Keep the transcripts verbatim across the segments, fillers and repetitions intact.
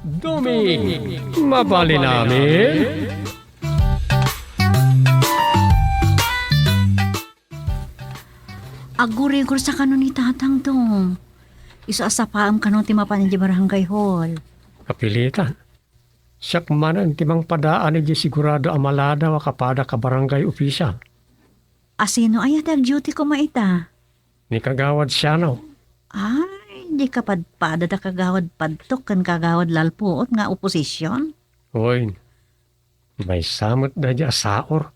Dumi, mabalin amin? Agurigor sa kano ni Tatang, Dong. Isu a sapaem kano ti mapan idiay barangay hall. Kapilitan. Siak manen ti mangpadaan idiay sigurado a maladaw a kapadak a barangay opisyal. Asino aya ti ag-duty koma ita? Ni Kagawad Siano. Ay, di kapadpada da Kagawad Padtok ken Kagawad Lalpuot nga oposision? Hoy, maysa met daydi a saor.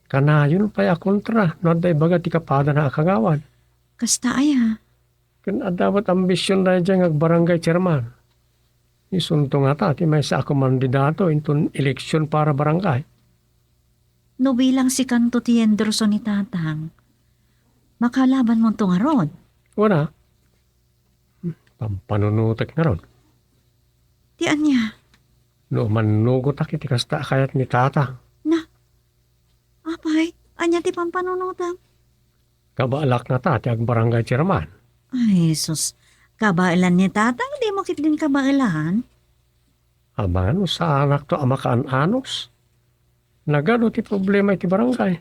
Kanayon pay a kontra no adda ibaga ti kapadana a kagawad. Kasta aya? Ken adda met ambision daydi nga agbarangay chairman. Isunto ngata ti maysa a kumandidato inton eleksion para barangay. No bilang sikanto ti Henderson ni Tatang, makalabanmonto ngarud? Wen a, pampanunotek ngarud. Ti ania? No umannugotak iti kasta a kayat ni Tatang. Na, apay, ania ti pampanunotem? Kabaelak ngata ti agbarangay chairman. Ay, sus. Kabaelan ni Tatang, dimo ketdin kabaelan? Amangan no saanakto a makaan-anos. Nagadu ti problema iti barangay.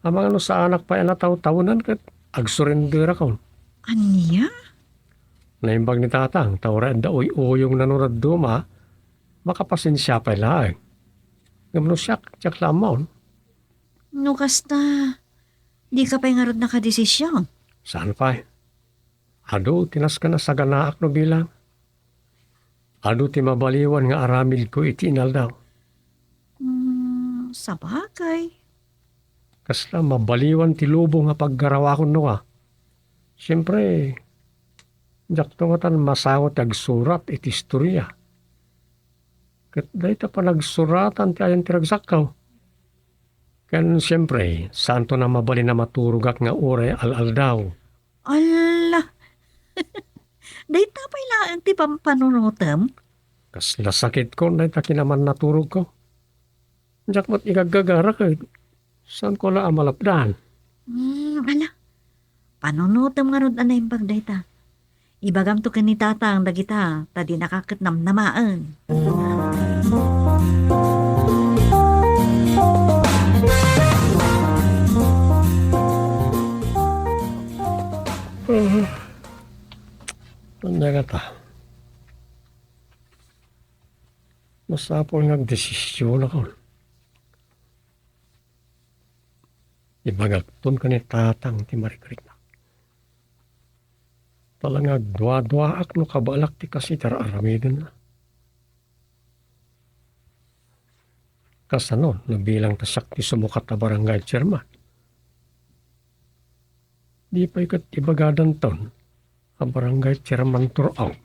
Amangan no saanak pay a natawtawnen ket agsurenderakon. Ania? Naimbag ni Tatang, ta uray adda uy-uyongna no dadduma, makapasensia pay laeng. Ngem no siak, diak la ammoon. No kasta, dika pay ngarud nakadesisyon? Saan pay? Adu ti nasken a saganaak no bilang. Adu ti mabaliwan nga aramidko iti inaldaw. Hmm, sabagay. Kasla mabaliwan ti lubong a paggarawakon no a. Siempre, diakto ngatan masango ti agsurat iti istoria. Ket dayta panagsuratan ti ayan ti ragsakko. Ken siempre, saanton a mabalin a maturogak nga uray al-aldaw. Alla! Dayta pay laeng ti pampanunotem? Kasla sakitko dayta kinamannaturogko. Diak met igaggagara ket saanko la a malapdan. Hmm, ala. Panunotem ngarud a naimbag dayta. Ibagamto ken ni Tatang dagita, ta dinaka ket namnamaen. Ania ngata? Masapul nga agdesisionakon. Ibagakton ken ni Tatang ti marikriknak. Talaga agduaduaak no kabaelak ti kas iti ar-aramidenna. Kasano no bilang ta siak ti sumukat a barangay chairman? Di pay ket ibagadanton a barangay chairman Tur-ong.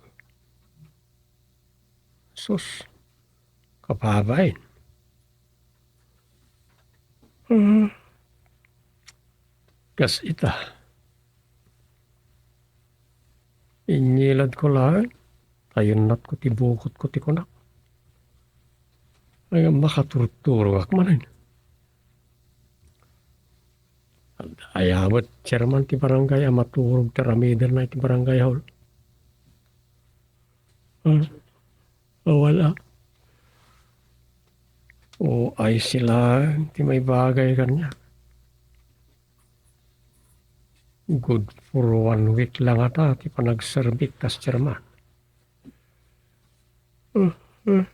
Sus, kababain. Hmm. Kas ita. Inyiladko laeng, tayunnatko ti bukotko ti kunak. Ay, makaturturogak manen. Aya met, chairman ti barangay a maturog ti aramidenna iti barangay hall. Ah, ah, wala. O, ay sila ti maibagay kaniak. Good for one week lang ata ti panagserbik kas chairman. Ah, ah.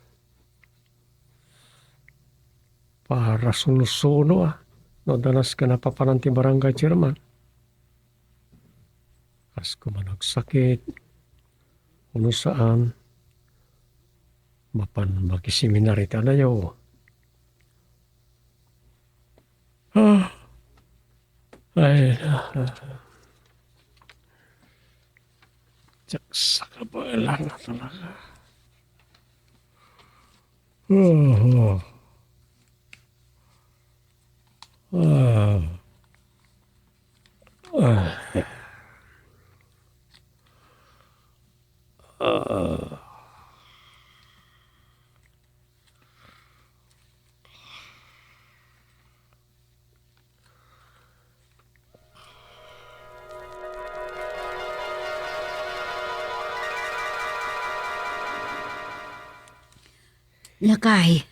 Para sunosuno, ah, no adda nasken a papanan ti barangay chairman. Kas koma nagsakit, wenno saan, mapan makiseminar iti adayo. Ah. Ay, ah, ah. Diak sakabaelan a talaga. Ah, ah. Ah. Ah. Lakay.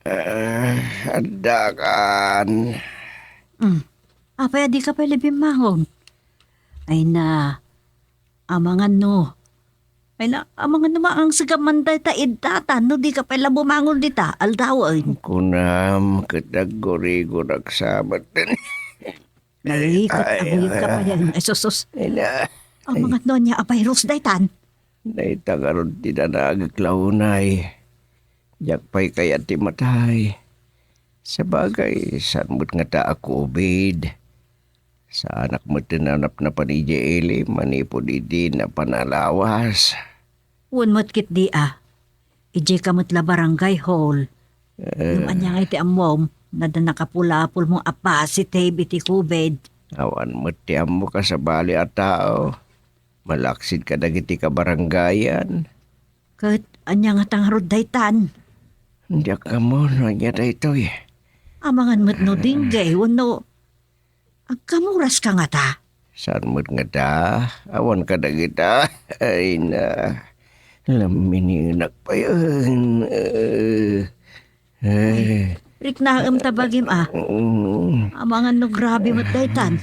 Ah, addakan. Hmm. Apay a dika pay la bimmangon? Ay na, amangan no. Ay na, amangan no maangsegam man dayta iddatan no dika pay la bumangon dita, aldawen. Kunam, ket aggurigorak sa met. Naikat, ay, aguyod ka pay, ay, sus, sus. Ay na. Amangan no ania a virus daytan? Dayta ngarud ti danagek la unay. Diak pay kayat ti matay. Sabagay, saan met ngata a covid? Saanak met ti nanapnapan idiay ili manipud idi napan a lawas. Wen met ketdi a. Idiay ka met la barangay hall. Eh. Ngem ania ngay ti ammom, nadda nakapulapolmo a positive iti covid? Awan met ti ammok a sabali a tao. Malaksid kadagiti kabarangayan. Ket ania ngata ngarud daytan? Diak ammo no ania daytoy. Amangan met no dengue wenno agkamuraska ngata? Saan met ngata? Awan kadagita. Ay na. Lamminenak payen. Eh. Ay, riknaem ta bagim a. Mm. Amangan no grabe met daytan.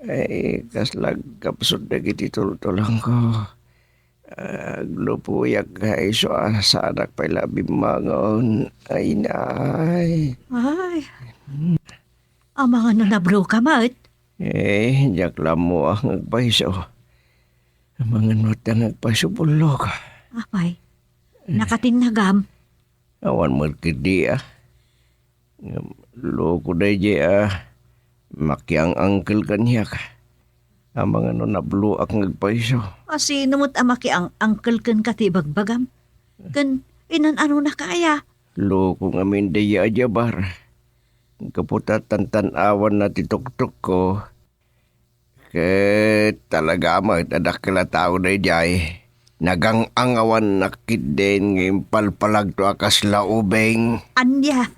Ay, kasla agkapsut dagiti tultulongko. Aglupoyak nga isu a saanak pay la bimmangon. Ay, nay. Ay. Amangan no nabloka met? Eh, diak la ammo a nga agpayso. Amangan met a nga agpayso, bullog. Apay, nakatinnagam? Awan met ketdi a. Ngem, loko daydiay a makiang-angkel kaniak. Amangan no nabloak nga agpayso. A, sino met a makiang-angkel kenka ti ibagbagam? Ken inan-anonaka aya? Loko ngamin daydiay a Jabar. Gapu ta tantan-awanna ti tuktokko, ket talaga met a dakkel a tao daydiay. Nagang-angawannak ketdin nga impalpalagto a kasla ubing. Ania?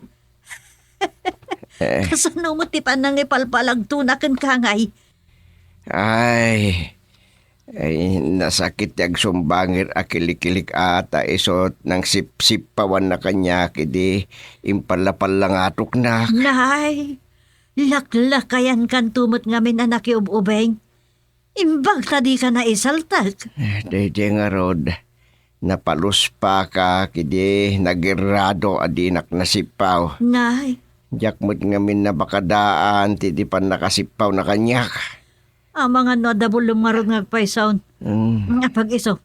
Eh. Kasano met ti panangipalpalagtona kenka ngay? Ay, ay, nasakit ti agsumbangir a kilikilik a ta isu nangsipsippawanna kaniak idi impallapallangatoknak. Nay, laklakayankanto met ngamin a nakiub-ubing. Imbag ta dika naisaltek. Eh, daydiay ngarud, napaluspaka idi nagerrado a dinak nasippaw. Nay. Diak met ngamin nabakadaan ti di pannakasippawna kaniak. Amangan no adda bullom ngarud nga agpayson. Mm. Nga pag-isu,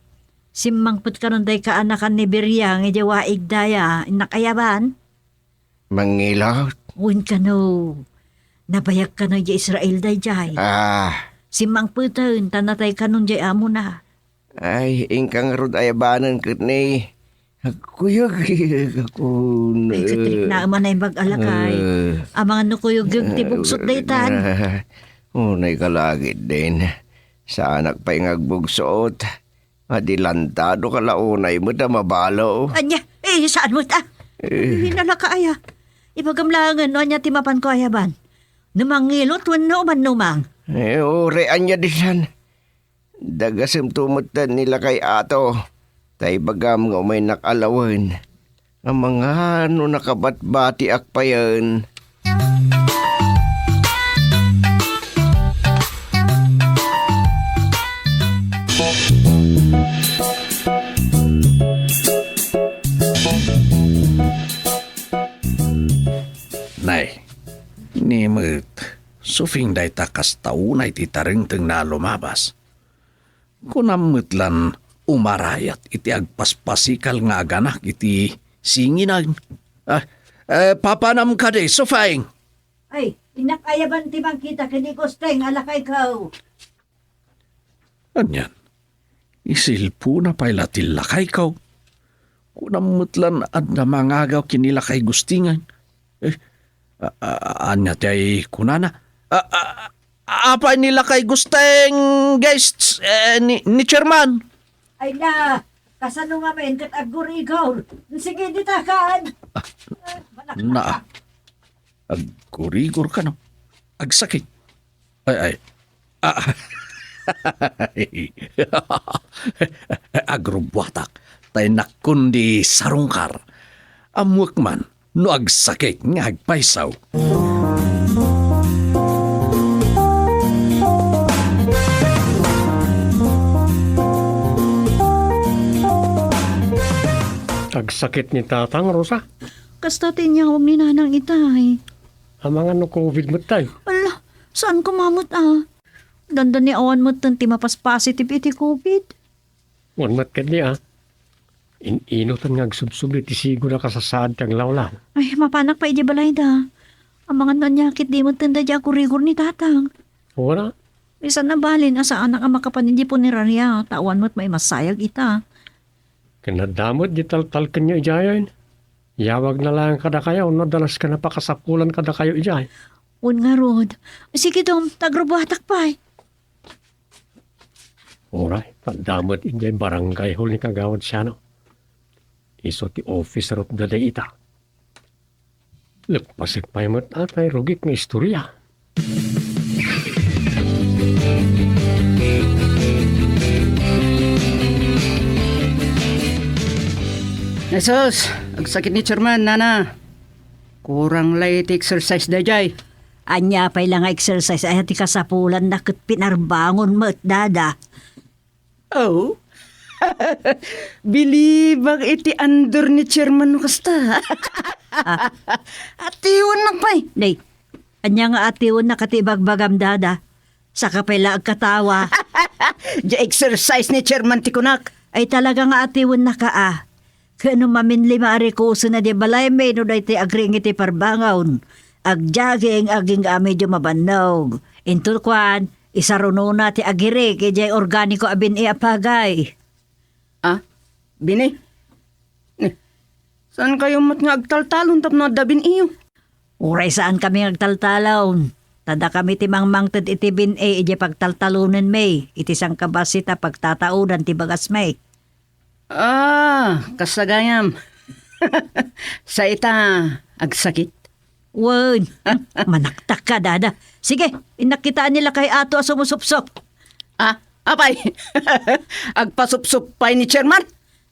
simmangpet kanon dayta a nakan ni Beriang idiay waig daya, innak ayaban? Mangilot? Wen kano, nabayag kano idiay Israel daydiay. Ah. Simmangpeten, ta natay kanon diay amona. Ay, inka ngarud ayabanen ket ni agkuyog, kakun. Ay, ket riknaem a naimbag a lakay. Eh. Amangan no kuyog ti bugsot daytan. Unay ka la ketdin. Saanak pay nga agbugsot. Adi lantado ka la unay met a mabalo. Ania? Eh, saan met a? Eh. Ay, nalaka aya. Ibagam laengen no ania ti mapanko ayaban. No mangilot wenno umannumang. Eh, uray ania disan. Dagasemto metten ni lakay Ato, ta ibagam nga umaynak alawen. Amangan no nakabatbatiak payen. Nay, ni met, suping dayta kasta unay ti tarengtengna a lumabas. Kunam met lan umarayat iti agpaspasikal nga aganak iti singinan. Ah, eh, papanam kadi, Suping? Ay, innak ayaban ti mangkita ken ni Gusteng a lakayko. Anian? Isilpona pay la ti lakayko? Kunam met lan adda mangagaw ken ni lakay Gusteng. Eh, a-, a-, ania ti ay kunana? A-, a-, apay ni lakay Gusteng, guys, eh, ni, ni chairman? Ay na, kasano ngamin ket aggurigaw? Sige, ditakan. Ah, na, aggurigor kano? Agsakit? Ay, ay. Ah. Agrubbuatak. ta innakkon di sarungkar. Ammoek man no agsakit nga agpayso. Agsakit ni Tatang, Rosa? Kasta ti inyawag ni Nanang itay. Amangan no covid met tay? Ala, saan ko mamut a? Dandani awan met ti mapas-positive iti covid. Wan met ketdi a. In-inutan nga agsubsubli ti sigo na kasasaad ti aglawlaw. Ay, mapanak pay idiay balayda. Amangan no ania ketdi met ti agurigor ni Tatang. Wala. Bisan a balin a saanak a makapan idiay punerarya, ta awan met maimasayag ita. Ken nadamot di taltalkenyo idiayen. Yawagna laeng kadakayo no dalasken a pakasapulan kadakayo idiay. Wen ngarud. Sige, Dom, ta agrubuatak pay. Uray, nadamot idiay barangay hall ni Kagawad Siano. Isu ti officer of the day ita. Leppasek pay met a tay rugik nga istorya. Jesus, agsakit ni Chairman, Nana. Kurang la iti exercise daydiay. Ania pay la nga exercise aya ti kasapulanna ket pinarbangon met, Dada? Oh. Bilibak iti andur ni Chairman no kasta. Ah. Atiwennak pay. Nay, ania nga atiwennak a ti ibagbagam, Dada? Saka pay la agkatawa. Di exercise ni Chairman ti kunak. Ay talaga nga atiwennaka a. Ken no maminlima a rikusen a di balaymi no daytoy agriing iti parbangon. Agjogging agingga a medyo mabannog. Inton kuan, isarunona ti agirik idiay organiko a bin-i a pagay. Ah? Bin-i? Eh, saan kayo met nga agtaltalon tapno adda bin-iyo? Uray saan kami nga agtaltalon. Ta dakami ti mangmangted iti bin-i idiay pagtaltalonenmi iti sangkabassit a pagtataodan ti bagasmi. Ah, kasta gayam. Sa ita, agsakit? Wen, manaktak ka, Dada. Sige, innak kitaen ni lakay Ato a sumusupsop. Ah, apay? Agpasupsop pay ni Chairman?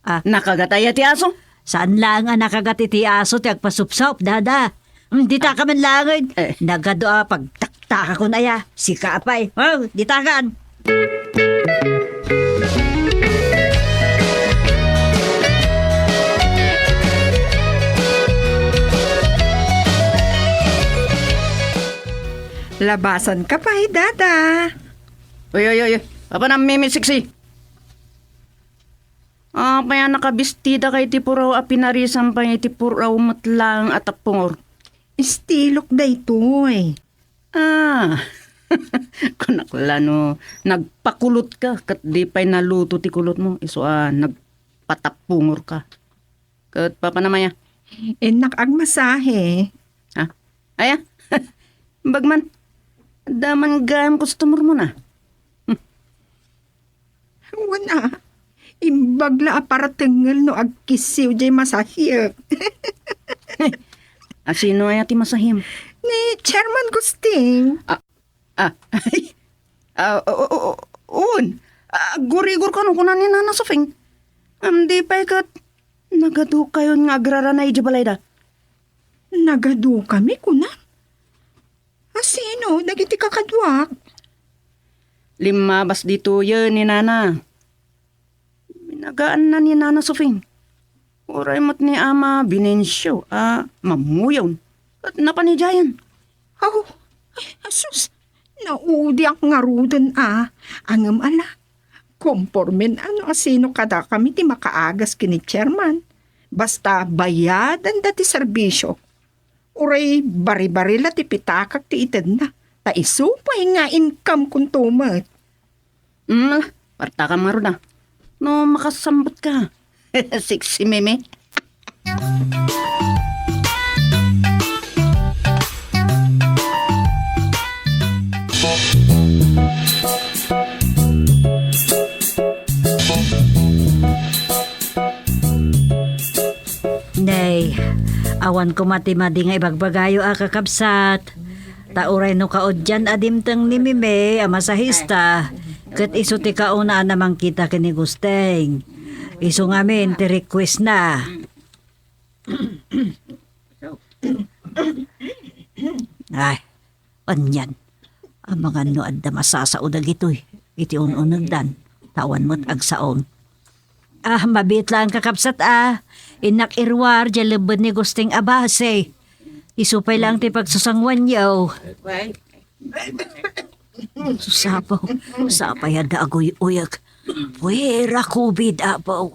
Ah. Nakagat aya ti aso? Saan laeng a nakagat iti aso ti agpasupsop, Dada? Hmm, dita ka man laeng. Eh. Nagadu a pagtaktakakon aya. Sika apay. Oh, dita kan. Labasan ka pay, Dada. Uy, uy, uy, uy. Apan a Mimi Siksi. Apay a nakabistida ka iti puraw a pinarisan pay iti puraw met laeng a tappungor? Estilok daytoy. Ah. Kunak la no nagpakulot ka ket di pay naluto ti kulot mo, isu a nagpatappungor ka. Ket papanam aya? Innak agmasahe. Ha? Aya? Imbag man. Adda man gayam customer mo na. Wen a, imbag la a paratengngel no agkissiw diay masahek. A sino aya ti masahim? Ni Chairman Gusting. Ah, ah, ah, o-, o-, o-, on. Ah, agurigor kano kuna ni Nana Sofing. Ngem di pay ket nagadukayon nga agrarana idiay balayda. Nagadukami, kuna? A sino dagiti kakaduak? Limmabas ditoyen ni Nana. Binagaanna ni Nana Sofing. Uray met ni Ama Binencio a mammuyaw ket napan idiayen. Aw, ay, asus, naudiak ngaruden a. Ngem ala, kompormen a no a sino kadakami ti makaagas ken ni Chairman. Basta bayadanda ti serbisio. Uray bari-bari la ti pitakak ti itedna, ta isu pay nga income kunto met. Mm, ala, partakam ngarud a. No makasambot ka. Sexy meme. Nay, awan koma ti madi nga ibagbagayo a kakabsat. Ta uray no kaudyan a dimteng ni Mimi a masahista, ket isu ti kauna a namangkita ken ni Gusteng. Isu ngamin ti request na. Ay, anian. Amangan no adda masasao dagitoy iti un-unegdan, ta awan met agsaom. Ah, mabiit laeng, kakabsat, a. Innak iruar diay lebbed ni Gusting a base. Isu pay laeng ti pagsusangoanyo. Sus, Apo, sapay adda aguy-uyek. Fuera COVID, Apo.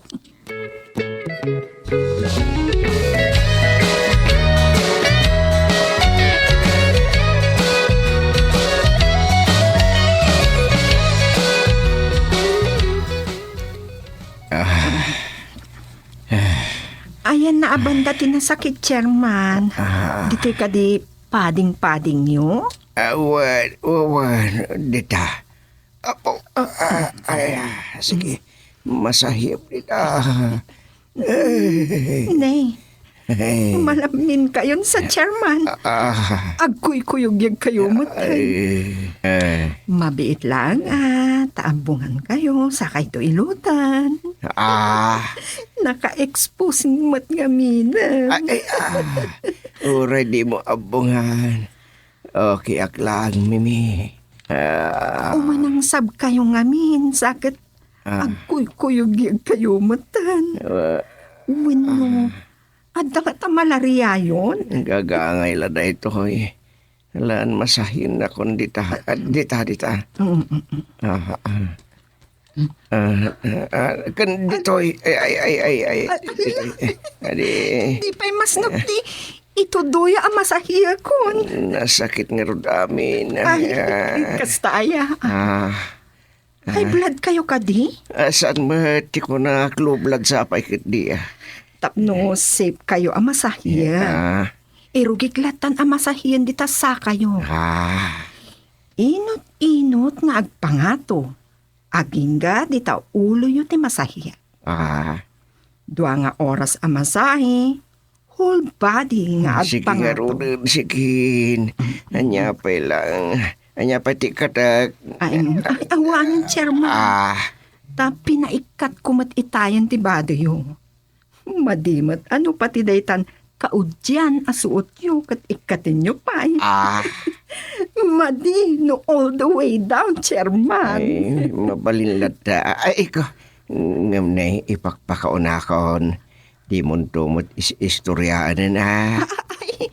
Ah. Ayanna a banda ti nasakit, Chairman. Ah. Ditoy kadi pading-padingyo? Ah, wen, wen, dita. Apo, ah, ah, ay, ah, sige. Masahiap dita. Ay. Nay, Ay. Malamminkayon sa chairman. Ah. Agkuykuyugyegkayo met. Ay, eh. Mabiit laeng, a, ta abbongankayo, sakayto ilutan. Ah. Naka-expose met ngamin. Ay, ay, ah. Uray dimo abbongan. Okay ak laeng, Mimi. Ah. Umanangsabkayo ngamin, sa ket Ah. Agkuykuyugyegkayo metten. Ah. Wenno, ah, adda ngata malariayon? Gagangay la daytoy. Haan, masahiennakon dita. Ah, dita, dita. Mm, mm, mm. Ah, ah. Ah, ah, ah, ken ditoy. Ay, ay, ay, ay, ay. Ah, ditoy. Eh, adi. Di pay masnok ti itudoya a masahiekon. Nasakit ngarud amin. Ay, ah, kasta aya. Ah. High blood kayo kadi? Ah, saan met ti kunak, low blood sa pay ketdi, ah. Tapno safe kayo a masahiyan. Ah. Irugik latan a masahiyan dita sakayo. Ah. Inut-inut nga agpangato. Agingga dita uloyo ti masahiyan. Ah. Dua nga oras a masahi, whole body nga agpangato. Ah, sige ngaruden, sige. Ania pay lang. Ania pay ti ikkatak? Ay, mm. Ay, awanen, Chairman. Ah. Ta pinaikkatko met itayen ti badoyo. Madi met a no pati daytan kaudian a suotyo ket ikkatenyo pay. Ah. Madi no all the way down, Chairman. Ay, mabalin latta. Ay, ikaw. Ngem ne, ipakpakaunakon. Dimonto met is-istoriaan, a. Ay,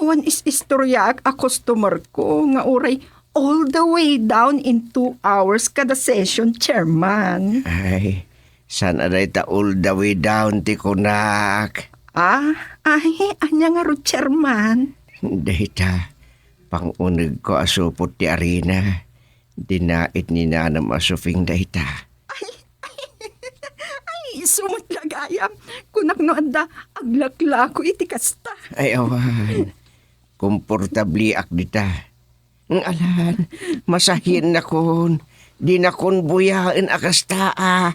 awan is-istoriaak a customer ko nga uray all the way down in two hours kada session, Chairman. Ay, saan a dayta all the way down ti kunak? Ah, ay, ania ngarud, Chairman? Dayta, pangunegko a supot ti arena. Dinait ni Nanam a Suping dayta. Ay, ay, ay, isu met la gayam. Kunak no adda aglaklako iti kasta. Ay, awan. Komportabliak dita. Alan, masahiennakon. Dinakon buyaen a kasta, a.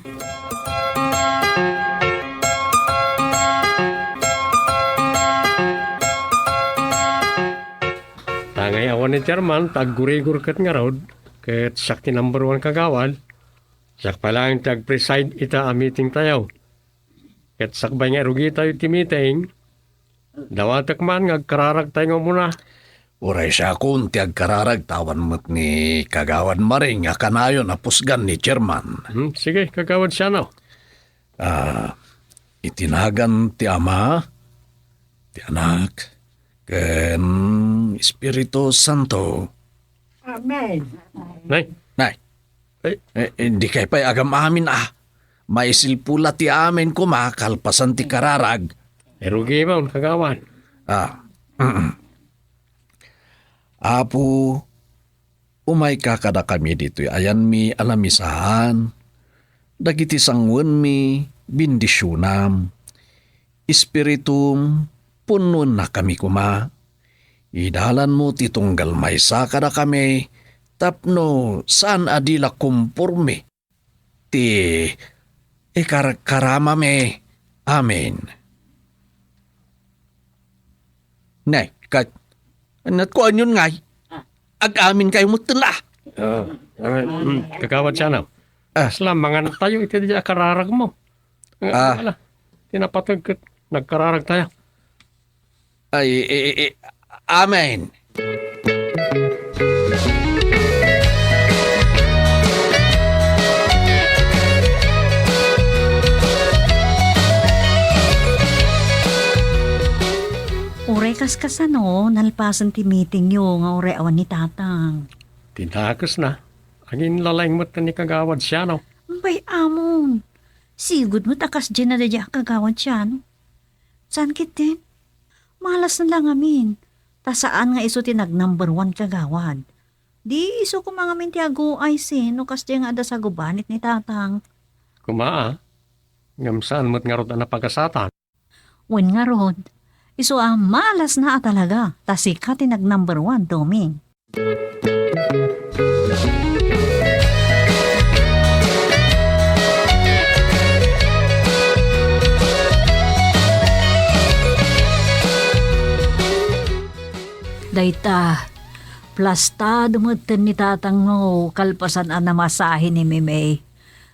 Tangay awan ni Chairman, ta aggurigor ket ngarud, ket siak ti number one kagawad. Siak pay laeng ti agpreside ita a meeting tayo. Ket sakbay nga irugitayo ti meeting, dawatek man nga agkararagtayo nga umuna. Uray siakon ti agkararag ta awan met ni Kagawad Maring a kanayon a pusgan ni Chairman. Hmm, sige, Kagawad Siano. Ah, iti nagan ti Ama, ti Anak, ken Espiritu Santo. Amen. Nay. Nay. Ay. Eh, eh, dikay pay agam-amin, a. Maisilpo la ti amin koma kalpasan ti kararag. Irugimon, Kagawad. Ah. Apo, umayka kadakami ditoy ayanmi a lamisaan. Dagiti sanguenmi, bendisionam. Espiritum, punnoennakami koma. Idalanmo ti tunggal maysa kadakami tapno saan a di la komporme ti ikarkaramami. Amen. Ne, kat-, anat ko anyon ngay? Ag-amin kayo mo tula. Ah, amen. Mm, Kagawad Siano. Ah. Kasla, mangan tayo iti di akararag mo. Ah. Ala, ti napateg ket nagkararag tayo. Ay, i-, i-, i-, amen. Uray kas kasano, nalpasen ti meetingyo nga uray awan ni Tatang. Ti dakesna, aginlalaing met ni Kagawad Siano. Bay, amon. Sigud met a kasdiay na daydiay a Kagawad Siano. Saan ketdin? Malasna la ngamin. Ta saan nga isu ti nag-number one kagawad. Di isu koma ngamin ti aguaysin no kasdiay nga adda sagubanit ni Tatang. Kuma, a. Ngem saan met ngarud a napagasatan? Wen ngarud, isu a malasna a talaga, ta sika ti nag-number one, Doming. Dayta, plastado metten ni Tatang no kalpasan a namasahe ni Mimey.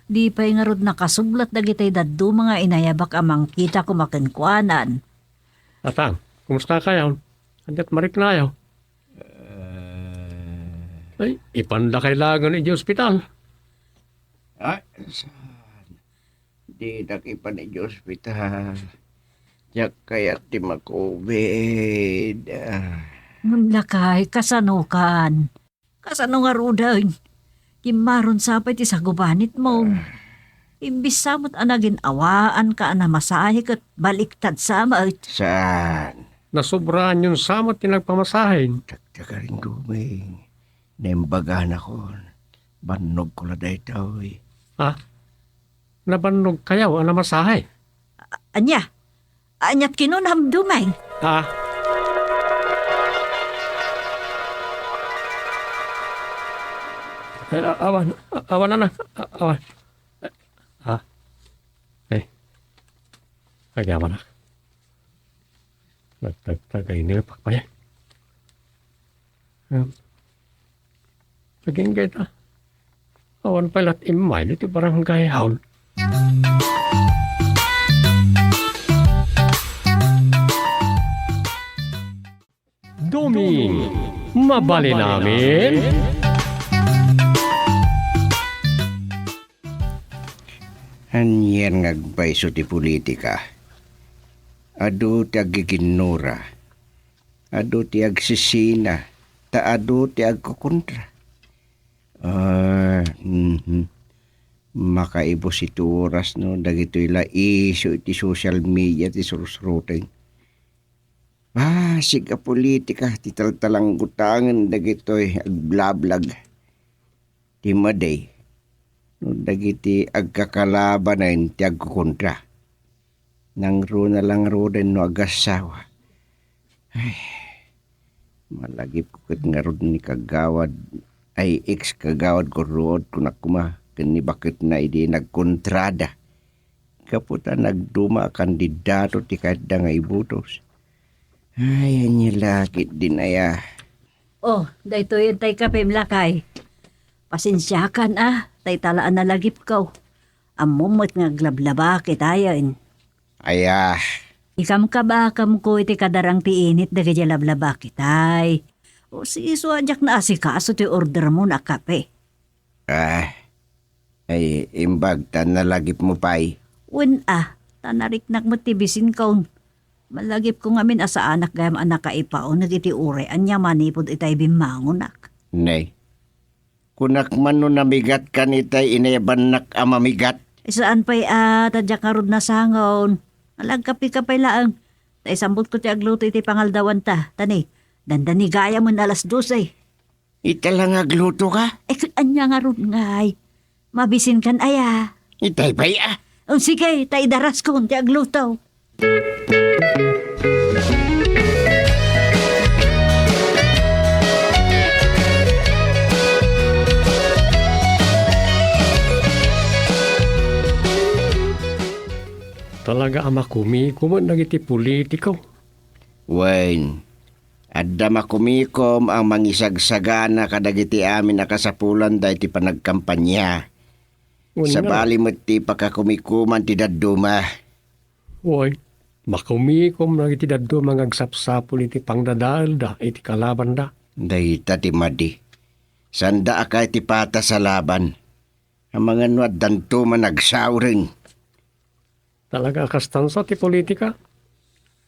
Di pay ngarud nakasublat dagitay dadduma nga inayabak a mangkita koma kenkuanan. Tatang, kumusta kayon? Adda mariknayo? Eh. Ay, ipandakay laengen idiay ospital. Ay, saan? Dinak ipan idiay ospital. Diak kayat ti ma-covid. Ah. Ngem lakay, kasano kan? Kasano ngaruden? Kimmaron sa pay ti sagubanitmo. Ah. Imbis sa met a nagin-awaanka a namasahe ket baliktad sa met. Saan? Nasubraanyon sa met ti nagpamasahe. Tagtagaring Doming. Naimbaganakon. Bannogko la daytoy. Ha? Nabannogkayo a namasahe? A-, ania? Aniat kinunam, Doming? Ha? Eh, a-, awan, a-, awan, anak. A-, awan. Ha? Eh. Agyamanak. Nagtagtagay ni Pakpay. Em, agingga ita. Awan pay lat immay iti barangay hall. Doming, mabalin amin? Anian nga agpayso ti politika? Adu ti aggiginnura, adu ti agsisina, ta adu ti agkukontra. Ah, mhm. Makaibus iti oras no dagitoy la isu iti social media ti sursuruteng. Basig a politika ti taltalanggutangen dagitoy agblablag. Ti madi, no dagiti agkakalabanen ti agkukontra. Nangruna la ngaruden no agassawa. Ay, malagipko ket ngarud ni Kagawad, ay, ex Kagawad Kurruod, kunak koma, ken ni baketna idi nagkontrada. Gapu ta nagduma a kandidato ti kayatda nga ibutos. Ay, ania la ketdin aya? Oh, daytoy tay kapem, lakay. Pasensiakan a, tay tala a nalagipko. Ammom met nga aglablabakitayen. Aya. Ikamkabakamko iti kadarang ti init dagiti lablabakitay. O, sisu a diak naasikaso ti ordermo a kape. Ah, ay, imbag ta nalagipmo pay. Wen a, ta nariknak met ti bisinkon. Malagipko ngamin a saanak gayam a nakaipauneg iti uray ania manipud itay bimmangonak. Nay, kunak man no namigatkan itay inayabannak a mamigat. Saan pay a, ta diak ngarud nasangon. Nalagkapika pay laeng. Ta isambutko ti agluto iti pangaldawanta. Ta ni, dandani gayamen alas dose. Ita la nga aglutoka? Eh, ket ania ngarud ngay? Mabisinkan aya? Itay pay a. O, sige, ta idaraskon ti agluto. Talaga a makumiko met dagiti politiko. Wen, adda makumikom a mangisagsagana kadagiti amin a kasapulanda iti panagkampania. Wen nga. Sabali met ti pakakumikuman ti dadduma. Wen, makumikom dagiti dadduma nga agsapsapul iti pangdadaelda iti kalabanda. Dayta ti madi. Sanda a kay ti patas a laban. Amangan no addanto man agsauren. Talaga a kastan sa ti politika.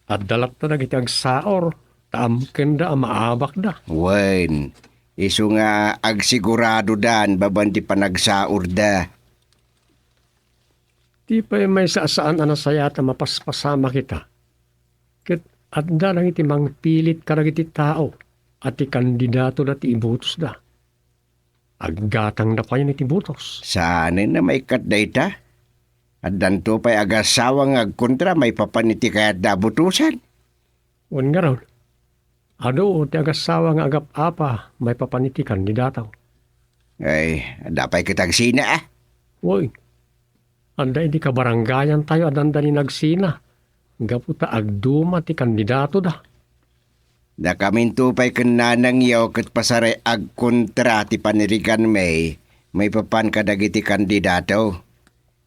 Adda latta dagiti agsaur, ta amkenda a maabakda. Wen, isu nga agsiguradodan babaen ti panagsaurda. Ti pay maysa a saan a nasayaat a mapaspasamak ita, ket adda dagiti mangpilit kadagiti tao a ti kandidatoda ti ibutosda. Aggatangda payen iti butos. Saanen a maikkat dayta? Addanto pay agassawa nga agkontra maipapan iti kayatda a butosan. Wen ngarud, adu ti agassawa nga agap-apa maipapan iti kandidato. Ay, adda pay ket agsina, a? Wen, adda iti kabarangayantayo a dandani nagsina gapu ta agduma ti kandidatoda. Dakaminto pay ken nanangyo ket pasaray agkontra ti paniriganmi maipapan kadagiti kandidato.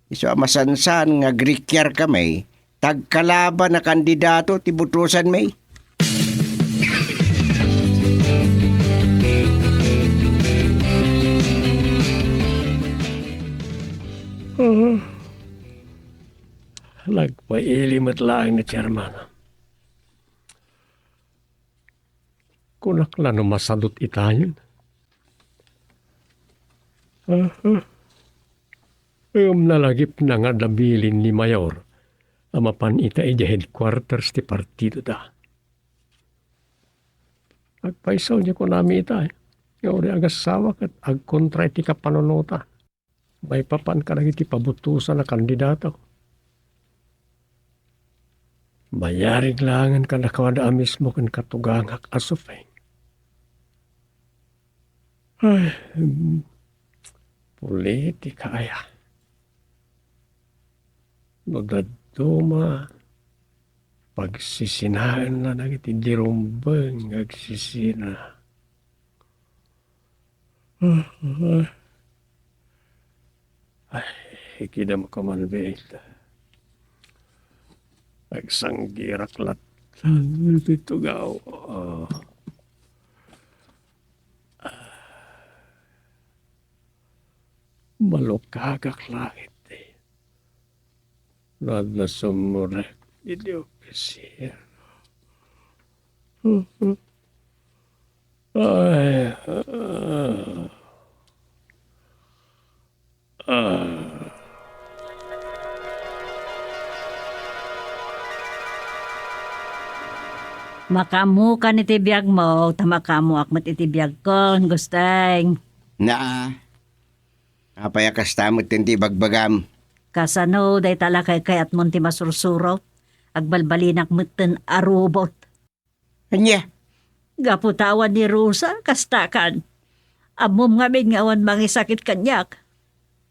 Isu a masansan nga agrikiarkami, ta agkalaban a kandidato ti butosanmi. Ah, nagpaili met laeng ni Chairman. Kunak la no masadut itayen. Aha. Ngem nalagipna nga adda bilin ni Mayor a mapan ita idiay headquarters ti partidoda. Agpayso, diay kunami ita, eh. Nga uray agassawa ket agkontra iti kapanunota. Maipapan kadagiti pabutosan a kandidato. Mayarig laengen kadakuada a mismo ken katugangak a Sufeng. Ay, politika aya. No dadduma, pagsisinaenna dagiti di rumbeng nga agsisina. Ay, ikidam ko man, Bel. Agsanggirak latta iti tugaw. Ah. Malukagak laeng iti. Nadna sumurek iti opisina. Ay, ah. Ah. Makaammokan iti biagmo, ta makaammoak met iti biagko, Gusteng. Naa, apay a kasta met ti ibagbagam? Kasano dayta la kaykayatmon ti masursuro? Agbalbalinak metten a robot. Ania? Gapu ta awan ni Rosa, kasta kan. Ammom ngamin nga awan mangisakit kaniak.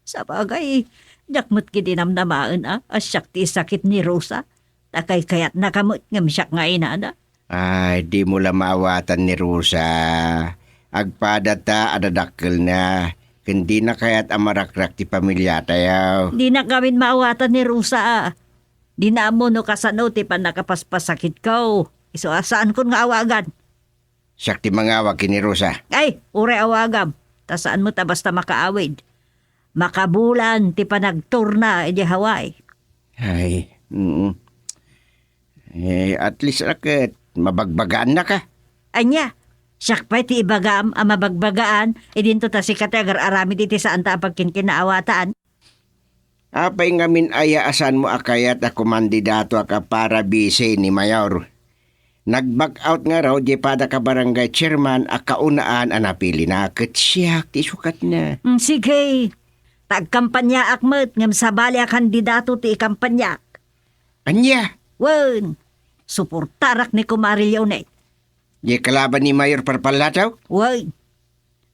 Sabagay, diak met ketdi namnamaen a, a siak ti isakit ni Rosa. Ta kaykayatnaka met ngem siak nga inana. Ay, dimo la maawatan ni Rosa. Agpadata a dadakkelna, ken dina kayat a marakrak ti pamiliatayo. Dinak ngamin maawatan ni Rosa a. Dina ammo no kasano ti pannakapaspasakitko. Isu a saankon nga awagan. Siak ti mangawag ken ni Rosa. Ay, uray awagam. Ta saan met a basta makaawid. Makabulan ti panagturna idiay Hawaii. Ay, mm. Eh, at least, a ket mabagbagaannaka. Ania, siak pay ti ibagam a mabagbagaan, idinto ta sika ti agar-aramid iti saanta a pagkinkinaawatan. Apay ngamin aya a saanmo a kayat a kumandidatoak a para bisi ni Mayor? Nag-back out ngarud diay pada ka barangay chairman a kaunaan a napilina ket siak ti isukatna. Mm, sige. Ta agkampanyaak met ngem sabali a kandidato ti ikampanyaak. Ania? Wen, suportarak ni Kumare Leonet. Diay kalaban ni Mayor Parpallataw? Wen.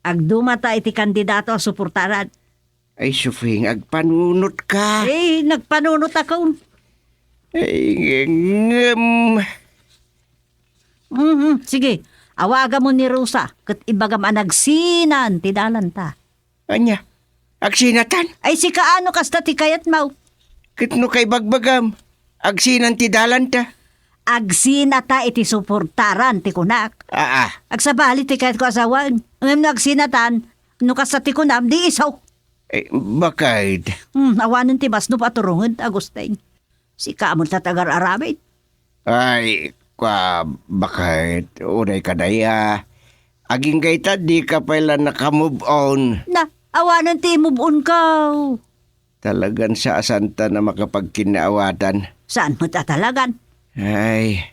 Agdumata iti kandidato a suportaran. Ay, Sufing, agpanunotka. Eh, nagpanunotakon. Ay, ngem. Mhm, sige, awagamon ni Rosa, ket ibagam a nagsinan ti dalanta. Ania? Agsinatan? Ay, sika, ano kasta ti kayatmo? Ket no kaibagbagam, agsinan ti dalanta. Agsinata iti suportaran ti kunak. Aa. Agsabali ti kayatko a sawen. Ngem no agsinatan, no kasta ti kunam, di isu. Eh, bakit? Hmm, awanen ti basno paturongen, Agustin. Sika met ti agar-aramid. Ay, kwa, bakit? Uray ka daya. Agingga ita, dika pay la naka-move on. Na, awanen ti move on ko. Talagan saan ta a makapagkinnaawatan. Saan met a talagan? Ay,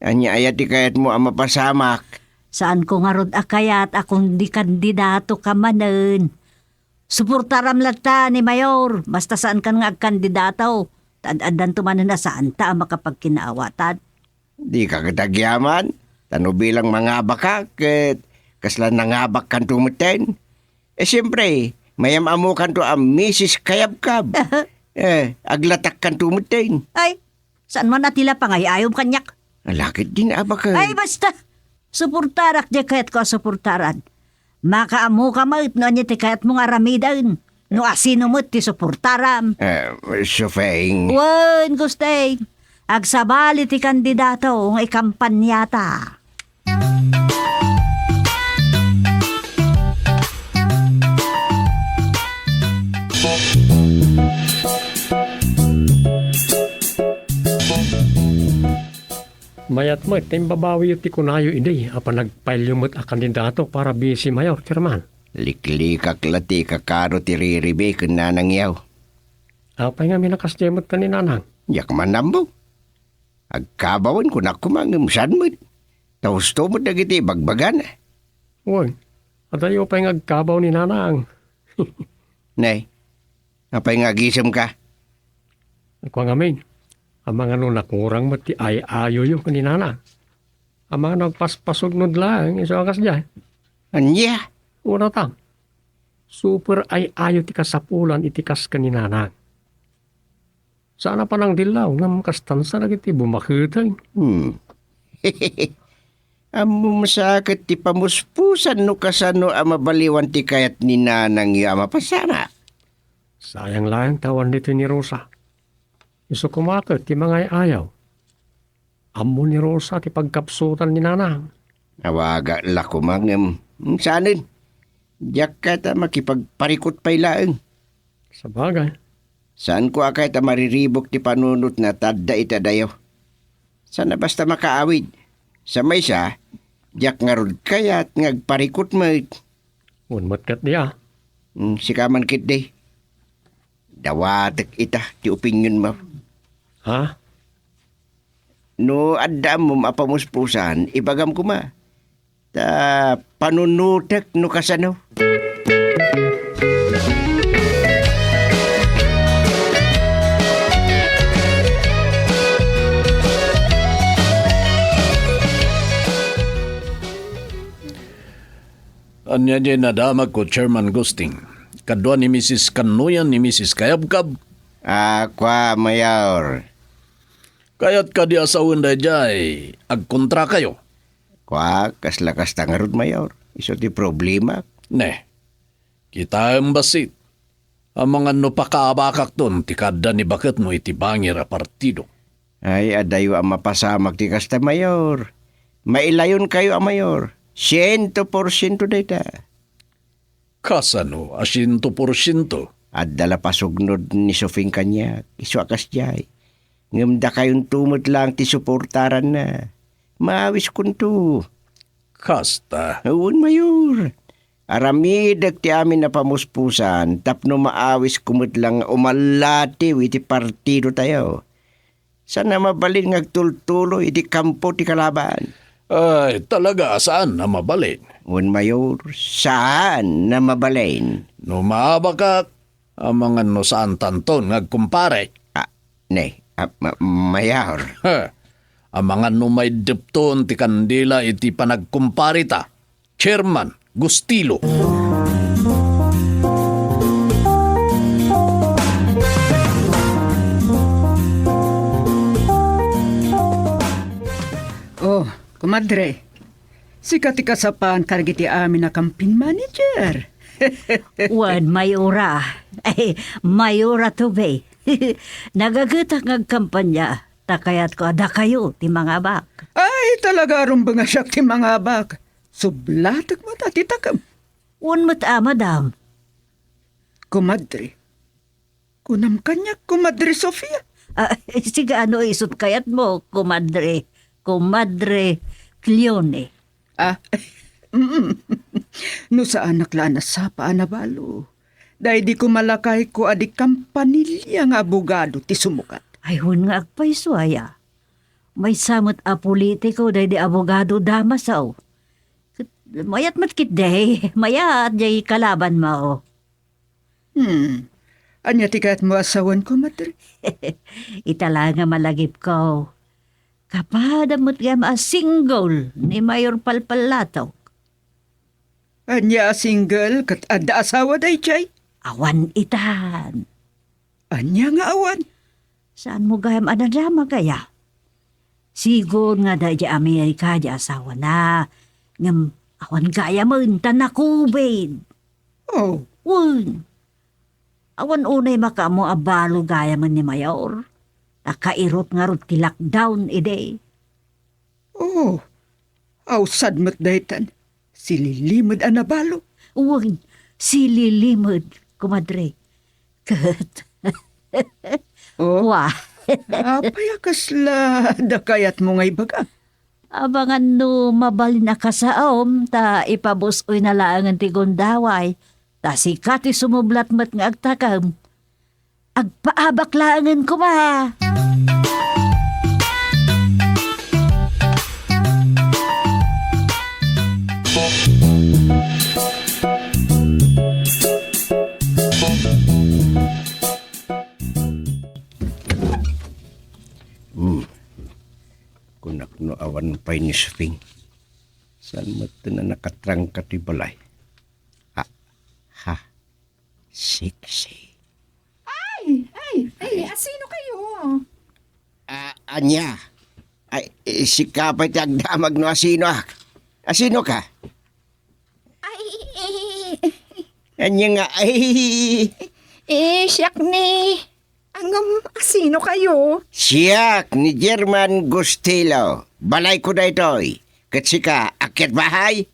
ania aya ti kayatmo a mapasamak? Saan ko ngarud a kayat a kundi kandidato ka manen. Suportaram latta ni Mayor, basta saan kan nga agkandidato. Ta ad-addanto manen a saan ta a makapagkinnaawatan. Dika ket agyaman, ta no bilang mangabaka, ket kasla nangabakkanto metten. Eh, siempre, mayam-ammokanto a Misis Kayabkab. Eh, aglatakkanto metten. Ay, saan man a ti la pangay-ayom kaniak? Ala ket din abaka. Ay, basta! Suportarak diay kayatko a suportaran. Makaammoka met no ania ti kayatmo nga aramiden. No asino met ti suportaram. Eh, Sufeng. Wen, Gusteng. Agsabali ti kandidato nga ikampanyata. Mayat met ta imbabawiyo ti kunayo idi a panagpailyo met a kandidato para Vice Mayor, Chairman. Liklikak la ti kakaro ti riribi ken nanangyo. Apay ngamin a kasdiay met ken ni Nanang? Diak man ammo. Agkabawen kunak koma ngem saan met. Ta husto met dagiti ibagbagana. Wen, adayo pay nga agkabaw ni Nanang. Ne, apay nga agisemka? Kua ngamin, amangan no nakurang met ti ay-ayoyo ken ni Nanang. Amangan no agpaspasugnod laeng isu a kasdiay. Ania? Kunata, super ay-ayo ti kasapulan iti kas ken ni Nanang. Saan a panangdillaw, ngem kastan sa dagiti bumaketeng. Hmm. Ammom sa ket ti pamuspusan no kasano a mabaliwan ti kayat ni nanangyo a mapasamak. Sayang laeng ta awan ditoy ni Rosa. Isu koma ket ti mangay-ayaw. Ammo ni Rosa ti pagkapsutan ni Nanang. Awaga la koma ngem, mm, saanen. Diak kayat a makipagparikut pay laeng. Sabagay. Saanko a kayat a mariribuk ti panunotna ta adda ita dayo. Saan a basta makaawid. Sa maysa, diak ngarud kayat nga agparikut met. Wen met ket dia. Mm, sika man ketdi. Dawatek ita ti opinionmo. Ha? No adda ammom a pamuspusan, ibagam koma. Ta panunotek no kasano. Ania diay nadamagko, Chairman Gusting? Kadua ni Misis Kannuyan ni Misis Kayabkab? Ah, kua, Mayor. Kayat kadi a sawen daydiay agkontrakayo? Kua, kasla kasta ngarud, Mayor. Isu ti problema. Ne, kitaem bassit. Amangan no pakaabakakton ti kaadda ni baketmo iti bangir a partido. Ay, adayo a mapasamak ti kasta, Mayor. Mailayonkayo a Mayor. Siento porsiento dayta. Kasano a siento porsiento? Adda la pasugnod ni Sofing kaniak, isu a kasdiay. Ngem dakayonto met laeng ti suportaranna. Maawiskonto. Kasta? Wen, Mayor. Aramidek ti amin a pamuspusan tapno maawisko met laeng nga umallatiw iti partidotayo. Saan a mabalin nga agtultuloy iti kampo ti kalaban. Ay, talaga a saan a mabalin. Wen, Mayor, saan a mabalin. No maabakak, amangan no saantanton nga agkumpare. Ah, ne, ah, ma-, Mayor. Ha, amangan no maiddepton ti kandila iti panagkumpareta. Chairman Gustilo. Oh, komadre. Sika ti kasapan kadagiti amin a campaign manager. Wen, Mayora. Ay, Mayora to be. Nagagetak nga agkampanya, ta kayatko a dakayo ti mangabak. Ay, talaga rumbeng a siak ti mangabak. Sublatek met a ti takem. Wen met a, madam. Komadre, kunam kaniak, Komadre Sofia. Ah, sige, no isut' kayatmo, Komadre, Komadre Cleone. Ah, mm. No saanak la a nasapa a nabalo, daydi koma lakayko a di kampanilia nga abogado ti sumukat. Ay, wen nga agpayso aya. Maysa met a politiko daydi abogado Damaso. Ket mayat met ketdi, mayat jay kalabanmo. Hmm. Ania ti kayatmo a sawen, Komadre? Ita la nga malagipko. Kapadam met gayam a single ni Mayor Palpallatok. Ania a single ket adda asawa daydiay? Awan itan. Ania nga awan? Saanmo gayam a nadamag aya? Sigun nga adda idiay Amerika diay asawana, ngem awan gayamen ta na-covid. Oh. Wen, awan unay makaammo a balo gayamen ni Mayor. Ta kairut ngarud ti lockdown idi. Oh, awsad met daytan. Sililimed a nabalo. Wen, sililimed, komadre. Ket, oh? Wa. Apay a kasla da kayatmo nga ibaga? Abangan no mabalin a kasaom, ta ipabus-oyna laengen ti gundaway, ta sika ti sumublat met nga agtakem. Agpaabak laengen koma. Hmm. Kunak no awan pay ni Suping. Saan met a nakatrangka ti balay? Ah, ha. Sexy. Ay, ay, ay, asino kayo? Ah, ania? Ay, eh, sika pay ti agdamag no asinoak. Asinoka? Ay, eh, Ania nga, ay? Eh, siak ni, ngem, asino kayo? Siak ni German Gustilo. Balayko daytoy. Ket sika, akyat bahay?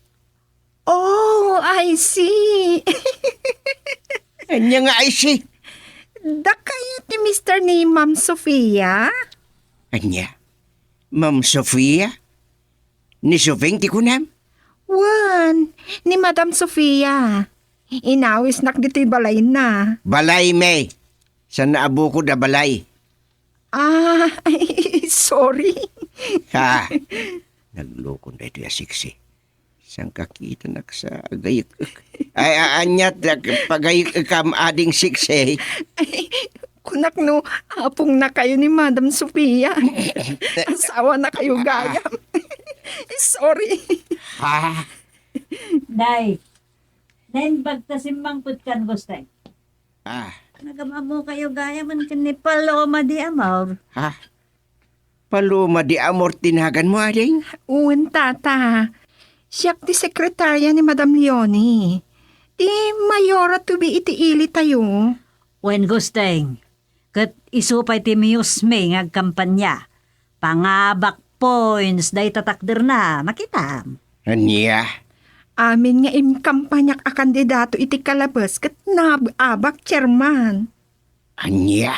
Oh, I see. Ania nga I see? Dakayo ti mister ni Ma'am Sofia? Ania? Ma'am Sofia? Ni Sofing ti kunam? Wen, ni Madam Sofia. Inawisnak ditoy balayna. Balaymi. Saan a bukod a balay? Ah, sorry. Ha? Naglukon daytoy a sexy. Saan kakitanak sa agayek-ek? Ay, a-, ania ti pagayek-ekam, ading sexy? Kunak no, apong na kayo ni Madam Sofia. Asawa na kayo gayam. Sorry. Ha? Day, naimbag ta simmangpet kan Gustay. Ah. Nagam-ammo kayo gayam ken ni Paloma de Amor. Ha? Paloma de Amor ti naganmo, ading? Wen, tata. Siak ti sekretarya ni Madam Leonie. Ti mayora to be iti ili tayo. Wen, Gusteng. Ket isu pay ti miyusmi nga agkampanya. Pangabak points dayta takderna, makitam. Ania? Amin nga inkampanyak a kandidato iti kalabes ket naab-abak, Chairman. Ania?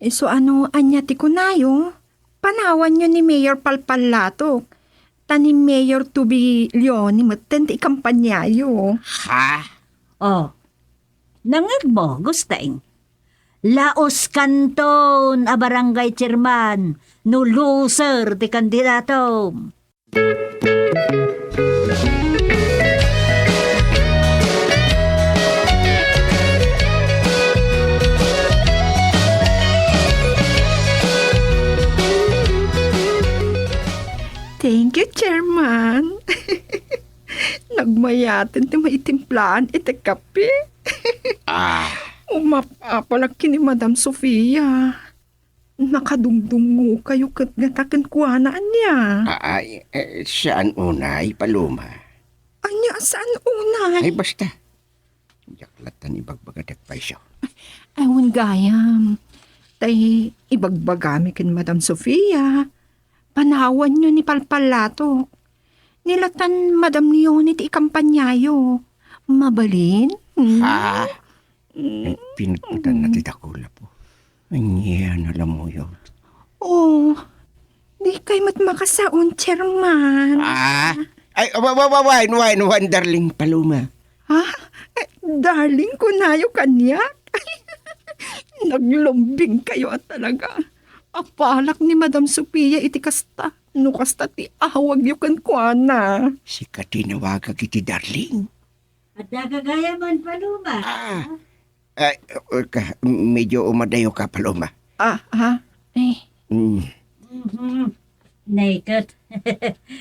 Isu a no ania ti kunayo, panawanyo ni Mayor Palpallatok, ta ni Mayor to be Leonie metten ti ikampanyayo. Ha? Oh, nangngegmo, Gusteng? Lauskanton a barangay chairman no loser ti kandidatom. Thank you, Chairman. Nagmayaten ti maitimplaan iti kape. Ah. Umap-apalak ken ni Madam Sofia. Nakadungdungngokayo ket ngata kenkuana, ania? Ay, eh, saan unay, Paloma? Ania a saan unay? Ay, basta. Diak latta ibagbaga ti agpayso. Ay, wen gayam. Tay ibagbagami ken Madam Sofia. Panawanyo ni palpallato. Ni latan Madam Leonie ti ikampanyayo. Mabalin? Hmm? Ha? Mm. Ay, pinagpatanna ti dakulapo. Ania na lamuyo? Oh, di kay met makasaon, Chairman. Ah, ay, wa, wa, wa, wine, wine, wine, darling Paloma. Ha? Eh, darling, kunayo kaniak? Naglumbing kayo at talaga. Apalak ni Madam Sofia iti kasta. No kasta ti awagyo kenkuana. Sika ti nawagak iti darling. Adda gagayaman, Paloma. Ah. Ay, uh, ka, medyo umadayo ka, Paloma. Ah, ha? Ay. Mm. Mhm. Naked.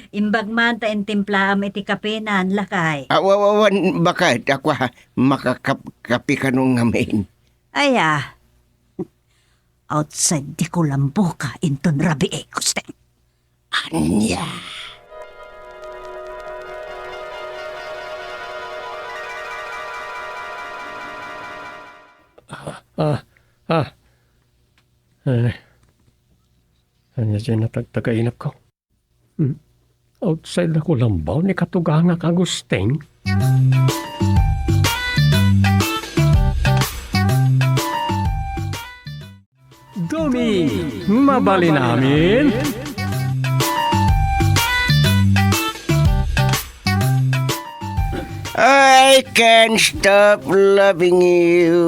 Imbag man ta intimplaam iti kapenan, lakay. Ah, wa-, wa-, wan, baka, dakwa, makakap-, kape kano ngamin. Aya. Outside di kulambo ka inton rabii, Gusting. Ania? Ah, ah, ah. Ay. Ania diay natagtagainep ko? Hmm. Outside a kulambo ni katugangak a Gusting? Duming, mabalin amin? I can't stop loving you.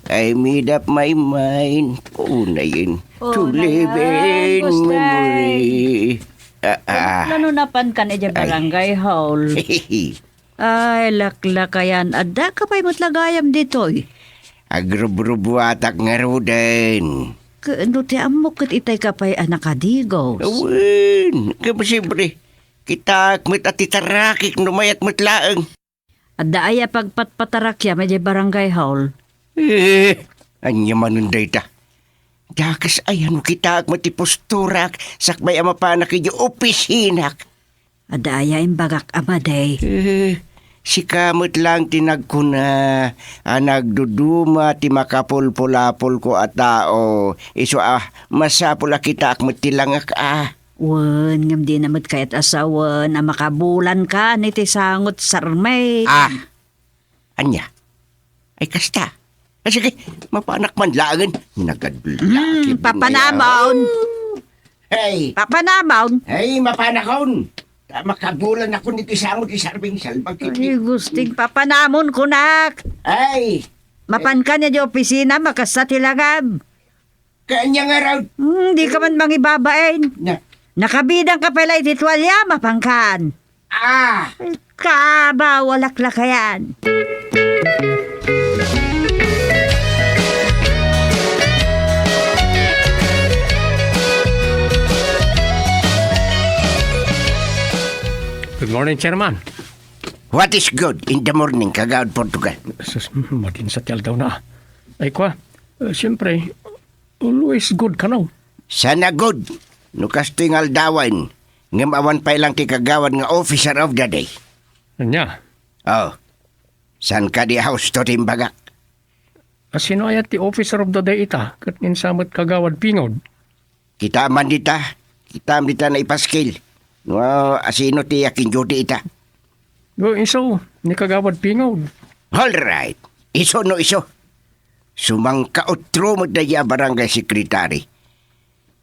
I made up my mind. Unayen. To live in memory. Ah, ah. Ano napan kan iti barangay hall? Ay, laklakayan, adda ka pay met la gayam ditoy? Agrubrubuatak ngaruden. Ket no ti ammok ket itay ka pay a nakadigos. Awen, ngem siyempre, kitaek met a ti tarakik no mayat met laeng. Adda aya pagpatpatarakyam idiay barangay hall? Eh, ania manen dayta? Dakes aya no kitaek met ti posturak sakbay a mapanak idiay opisinak? Adda aya imbagak a madi? Eh, sika met laeng ti nagkuna a nagduduma ti makapulpulapolko a tao, isu a masapul a kitaek met ti langak a. Wen, ngem dina met kayat a sawen a makabulankan iti sangot, Sarmay. Ah, ania? Ay, kasta. Ah, sige, mapanak man laengen. Nagadlaki. Hmm, papanamon. Hey. Papanamon. Hey, mapanakon. Ta makabulanakon iti sangot ti Sarmay, salbag iti. Ay, Gusting, papanamon kunak. Ay. Mapankan idiay opisina, makasta ti langam. Kaanya ngarud. Hmm, di ka man mangibabain. Na. Nakabidang ka pala iti tualya, mapankan. Ah. Kabaw a laklakayan. Good morning, Chairman. What is good in the morning, Kagawad Portugal? Sus, madinsa ti aldawna. Ay, kwa, eh, siyempre, always good kano. Sana good no kastoy nga aldawen, ngem awan pay lang ti kagawad nga officer of the day. Ania? Oh. Saan kadi a husto ti imbagak? A, sino aya ti officer of the day ita, ket insa met Kagawad Pingod? Kita man dita, kita man dita naipaskil. No, asino ti akin duty ita? Go, isu, ni Kagawad Pingod. All right. Isu no isu. Sumangkautro met daydi a barangay secretary.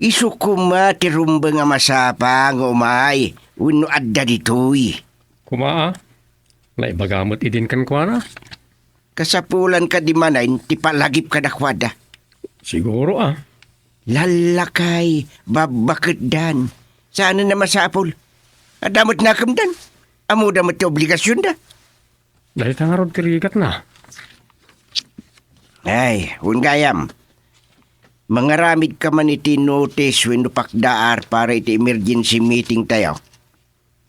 Isu koma ti rumbeng a masapa nga umay wenno adda ditoy. Koma, a? Naibaga met idin kenkuana? Kasapulan kadi manen ti palagip kadakuada? Siguro, a. Lallakay, babbaketdan. Saanen a masapul. Adda met nakemdan. Ammoda met ti obligasionda. Dayta ngarud ti rigatna. Ay, wen gayam. Mangaramidka man iti notice wenno pakdaar para iti emergency meeting tayo.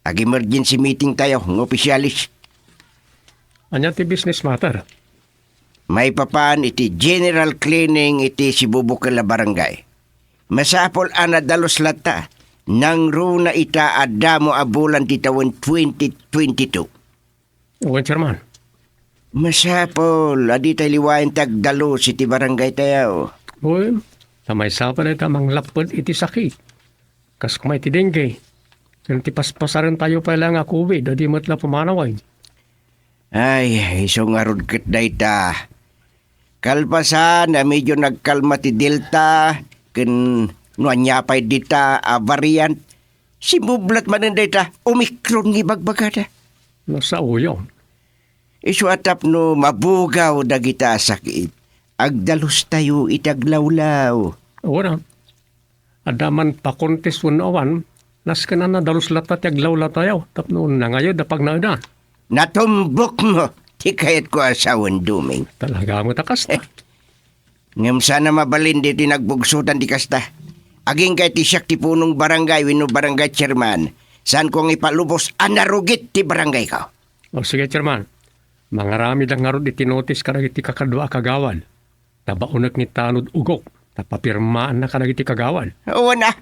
Ag-emergency meeting tayo nga opisyales. Ania ti business matter? Maipapan iti general cleaning iti sibubukel a barangay. Masapul a nadalus latta, nangruna ita a damo a bulan ti tawen twenty twenty-two. Wen, Chairman. Masapul a ditay liwaen ti agdalus iti barangaytayo. Wen, ta maysa pay dayta manglapped iti sakit. Kas koma iti dengue. Ken ti paspasarentayo pay la nga covid a di met la pumanawen. Ay, isu ngarud ket dayta. Kalpasan a medyo nagkalma ti Delta, ken no ania pay dita a variant, simmublat manen dayta Omicron nga ibagbagada. Nasaoyo. Isu a tapno mabugaw dagita a sakit, agdalustayo iti aglawlaw. Wen a. Adda man pakontes wenno awan, nasken a nadalus latta ti aglawlawtayo tapno nangayud a pagnaedan. Natumbokmo ti kayatko a sawen, Doming. Talaga met a kasta. Ngem saan a mabalin ditoy nagbugsotan ti kasta. Agingga iti siak ti punong barangay wenno barangay chairman, saanko nga ipalubos a narugit ti barangayko. O sige, chairman. Mangaramid ngarud iti notis kadagiti kakadua a kagawad. Ta baonek ni tanod ugok, ta papirmaanna kadagiti kagawad. Wen a.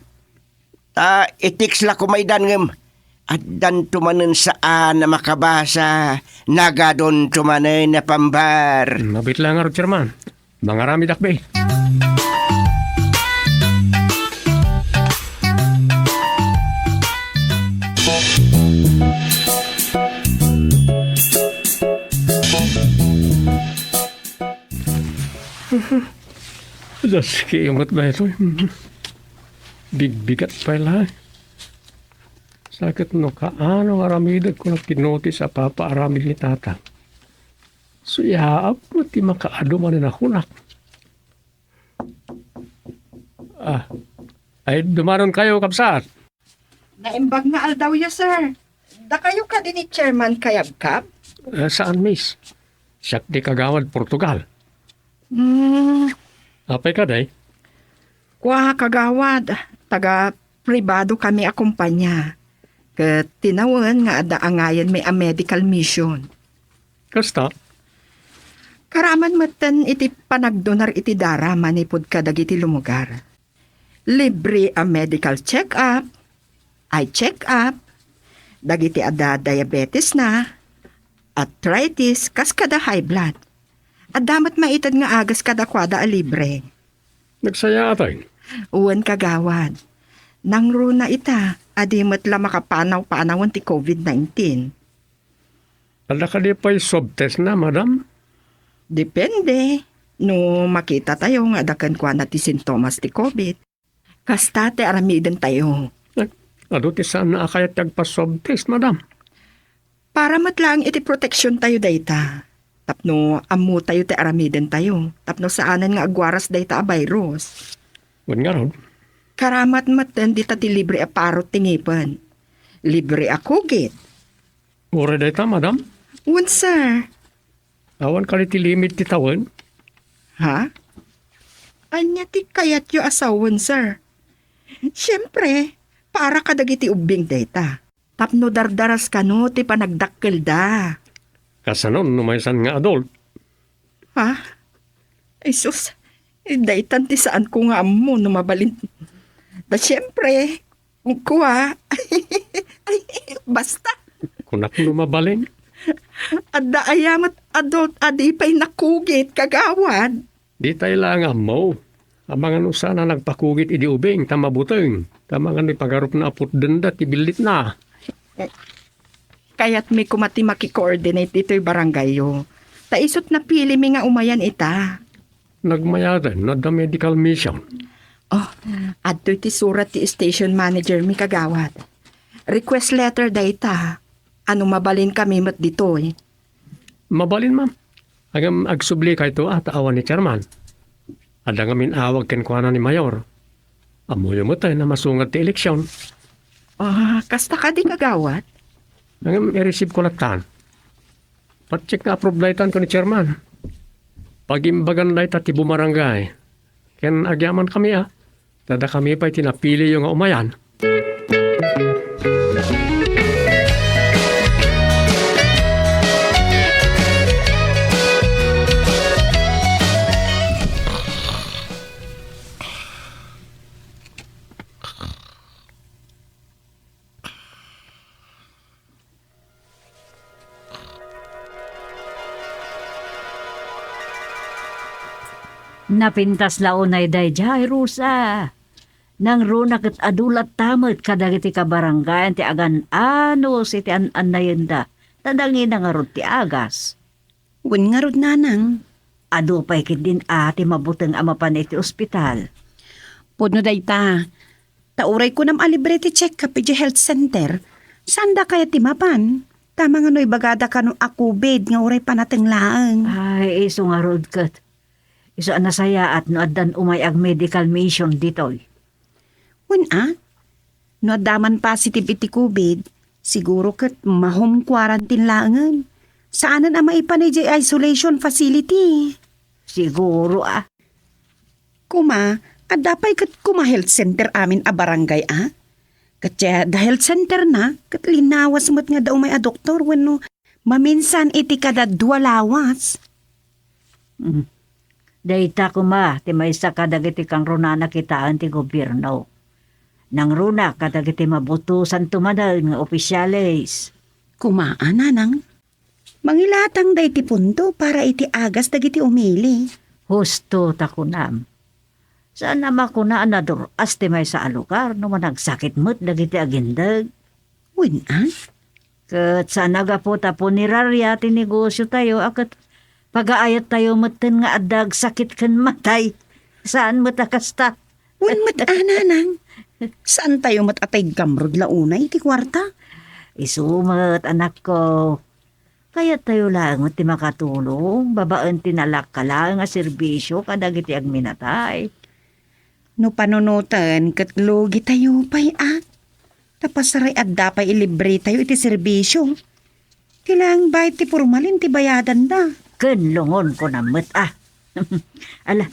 Ta i-text la koma idan ngem addanto manen saan a makabasa, nagadonto manen a pambar. Mabit la ngarud, chairman. Mangaramidak, be. Daski met daytoy. Bigbigat pay la. Sakit no kaano nga aramidek kuna ti notis a papaaramid ni Tata. Suyaap met ti makaadu manen a kunak. Ah, ay, dumanon kayo, kabsat. Naimbag nga aldawyo, sir. Dakayo kadi ni Chairman Kayabkab? Eh, saan, miss? Siak ti kagawad Portugal. Hmm. Apay kadi? Kua, kagawad, taga pribado kami a kumpanya. Ket tinawen nga adda angayenmi a medical mission. Kasta? Karaman metten iti panagdonar iti dara manipud kadagiti lumugar. Libre a medical check-up, eye check-up, dagiti adda diabetes na, arthritis, kas kada high blood. Adda met maited nga agas kadakuada a libre. Nagsayaaten. Wen, kagawad. Nangruna ita, a di met la makapanaw-panawen ti covid nineteen. Adda kadi pay swab test na, madam? Depende. No makitatayo nga adda kenkuana ti sintomas ti covid, kasta ti aramidentayo. Eh, adu ti saan a kayat ti agpa-swab test, madam? Para met laeng iti proteksiontayo dayta. Tapno ammotayo ti aramidentayo. Tapno saanen nga agwaras dayta a virus. Wen ngarud? Karamat metten dita ti libre a parot ti ngipen. Libre a kugit. Uray dayta, madam? Wen, sir. Awan kadi ti limit ti tawen? Ha? Ania ti kayatyo a sawen, sir? Siempre, para kadagiti ubbing dayta. Tapno dardaras kano ti panagdakkelda. Kasano no maysan nga adult? Ha? Ay sus, daytan ti saanko nga ammo no mabalin. Ta siempre, kua. Ay, basta. Kunak no mabalin. Adda aya met adult a di pay nakugit, kagawad? Ditay la nga ammo. Amangan no saan a nagpakugit idi ubing ta mabuteng. Ta amangan no ipagarupna a putdenda ti billitna. Kayatmi koma ti maki-coordinate ditoy barangayyo. Ta isut' napilimi nga umayan ita. Nagmayaten no adda medical mission. Oh, adtoy ti surat ti station manager mi, kagawad. Request letter dayta. Ano, mabalinkami met ditoy? Mabalin, ma'am. Ngem agsublikayo a ta awan ni chairman. Adda ngamin awag kenkuana ni mayor. Ammoyo met a masungad ti eleksyon. Ah, kasta kadi, kagawad? Ngem i-receive ko lattan. Patchek nga approve daytan ken ni chairman. Pagimbagan dayta ti bumarangay. Ken agyamankami a, ta dakami pay ti napiliyo nga umayan. Napintas la unay daydiay, Rosa. Nangruna ket adu latta met kadagiti kabarangayan ti agan-anus iti an-annayenda, ta nangina ngarud ti agas. Wen ngarud, nanang. Adu pay ketdin a ti mabuteng a mapan iti ospital. Pudno dayta. Ta uray kunam a libre ti check-up idiay health center, saanda kayat ti mapan? Ta mangano ibagada kano a covid nga uray panateng laeng? Ay, isu ngarud ket. Isu a nasayaat no addan umay ag-medical mission ditoy. Wen a, no adda man positive iti covid, siguro ket ma-home quarantine laengen. Saanen a maipan idiay isolation facility. Siguro a. Kuma, adda pay ket kuma health center amin a barangay a? Ket diay adda health center na, ket linawas met nga adda umay a doktor wenno maminsan iti kada dua lawas. Mm. Dayta koma ti maysa kadagiti kangrunana kitaen ti gobierno. Nangruna kadagiti mabutosanto manen nga opisyales. Kuma a, nanang. Mangilatangda iti punto para iti agas dagiti umili. Husto ta kunam. Saan a makuna a nadur-as ti maysa a lugar no managsakit met dagiti agindeg. Wen a? Ket saan a gapu ta puneraria ti negosiotayo a ket pagaayattayo metten nga adda agsakit ken matay. Saan met a kasta. Wen met a, nanang. Saantayo met a taiggamrud la unay iti kuarta? Isu met, anakko. Kayattayo laeng met ti makatulong babaen ti nalakka laeng a serbisio kadagiti agminatay. No panunoten ket lugitayo pay a. Ta pasaray adda pay ilibretayo iti serbisio. Ti laeng bayad ti pormalin ti bayadanda. Ken lungon ko na met a. Ala,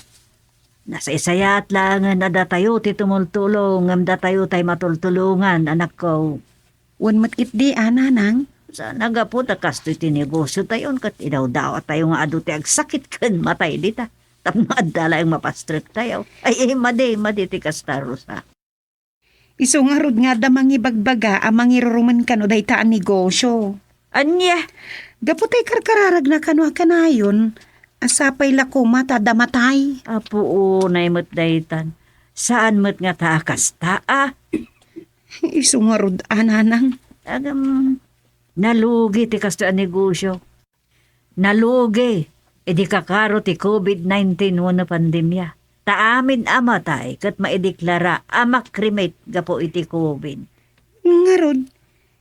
nasaysayaat laengen a datayo ti tumultulong ngem datayo tay matultulongan, anakko. Wen met ketdi a, nanang. Saan a gapu ta kastoy ti negosiotayon ket idawdawatayo nga adu ti agsakit ken matay dita tapno adda laeng mapastrektayo. Ay, ay, madi, madi ti kasta, Rosa. Isu ngarud nga adda mangibagbaga a mangirurumen kano dayta a negosio. Ania? Gapu tay karkararagna kano a kanayon, a sapay la koma ta adda matay. Apo, unay met daytan. Saan met nga ta kasta a? Isu ngarud a, nanang. Agam, nalugi ti kastoy a negosio. Nalugi idi kakaro ti covid nineteen wenno pandemia. Ta amin a matay ket maideklara a makremate gapu iti covid. Ngarud,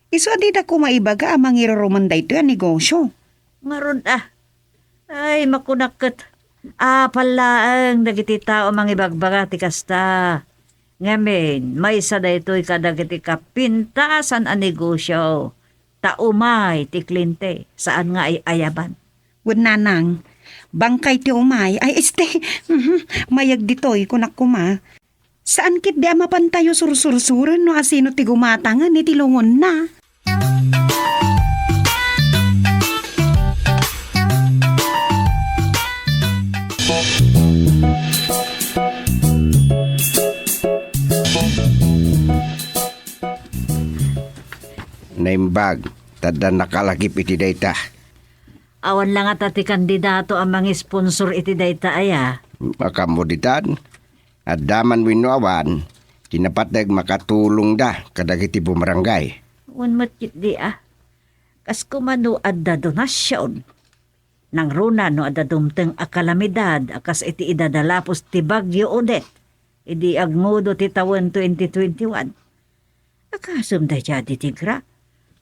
isu a dida koma ibaga a mangirurumen daytoy a negosio. Ngarud a, ay, makunak ket apal laeng dagiti tao a mangibagbaga ti kasta. Ngamin, maysa daytoy kadagiti kapintasan a negosio. Ta umay ti kliyente, saan nga ay-ayaban. Wen nanang, bangkay ti umay. Ay, este, mhm, mayag ditoy, kunak koma. Saan ketdi a mapantayo sursursuren no asino ti gumatangen iti lungonna. Naimbag, ta adda nakalagip iti dayta. Awan la ngata ti kandidato a mangisponsor iti dayta aya? Makaammo ditan. Adda man wenno awan, ti napateg makatulongda kadagiti bumarangay. Wen met ketdi a. Kas koma no adda donasion. Nangruna no adda dumteng a kalamidad a kas iti idadalapos ti Bagyo Odette idi agmudo ti tawen twenty twenty-one. Akasem daydiay a ditigra,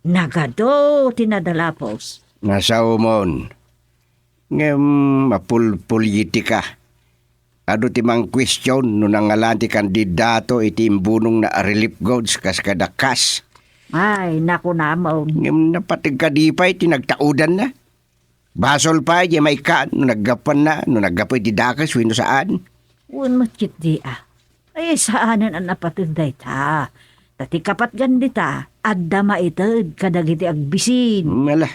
nagadu ti nadalapos. Nasaomon. Ngem mapulpolitika. Adu ti mangkuestion no nangalan ti kandidato iti imbunongna a relief goods kas kadakas. Ay, nakunamon. Ngem napateg kadi pay ti nagtaudanna. Basol pay diay maikkan no naggapuanna, no naggapu iti dakes wenno saan. Wen met ketdi a. Ay, saanen a napateg dayta. Ta ti kapatgan dita, adda maited kadagiti agbisin. Ala,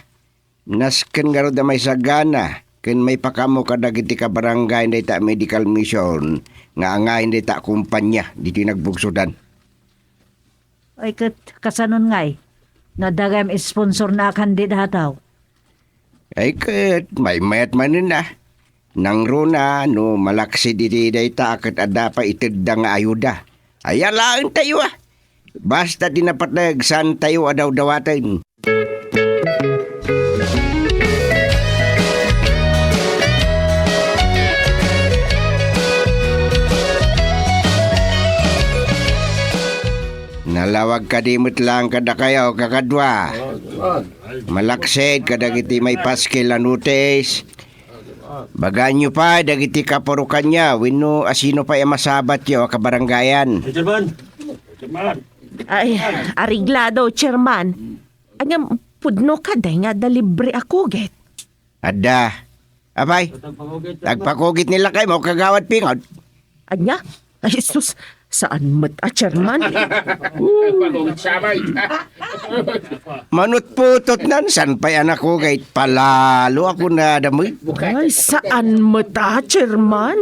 nasken ngarud a maisagana ken maipakaammo kadagiti kabarangayan dayta a medical mission nga angayen dayta a kompania ditoy nagbugsodan. Ay, ket kasanon ngay? No adda gayam sponsorna a kandidato? Ay, ket maymayat manen a. Nangruna no malaksid iti dayta a ket adda pay itedda nga ayuda. Ay, alaentayo, a. Basta ti napateg, saantayo a dawdawaten. Nalawag kadi met laeng kadakayo, kakadua. Malaksid kadagiti maipaskil a notice. Bagaanyo pay dagiti kapurokanyo wenno asino pay a masabatyo a kabarangayan. Chairman! Chairman! Ay, areglado, Chairman. Ania, pudno kadi nga adda libre a kugit? Adda. Apay, agpakugit ni lakaymo, Kagawad Pingod. Ania? Ay, sus, saan met a, Chairman? Manutputotnan, saan pay a nakugit, palalo a kunada met. Ay, saan met a, Chairman?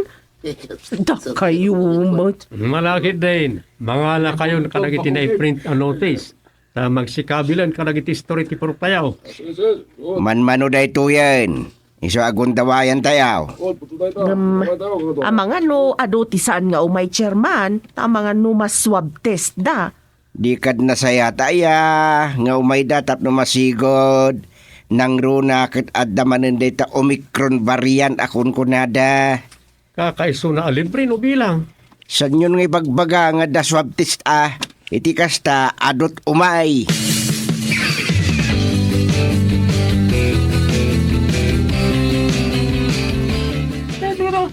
Dakayo met. Malaksid, Ding. Manganakayon kadagiti naiprint a notice. Ta magsikabilen kadagiti istori ti puroktayo. Manmano daytoyen. Isu a gundawayantayo. Ngem, amangan no adu ti saan nga umay, Chairman, ta amangan no ma-swab test da. Di kad nasayat aya nga umayda tapno masigud, nangruna ket adda manen dayta Omicron variant a kunkunada. Kakaisuna a libre no bilang. Saanyon nga ibagbaga nga adda swab test a, iti kasta, adut umay.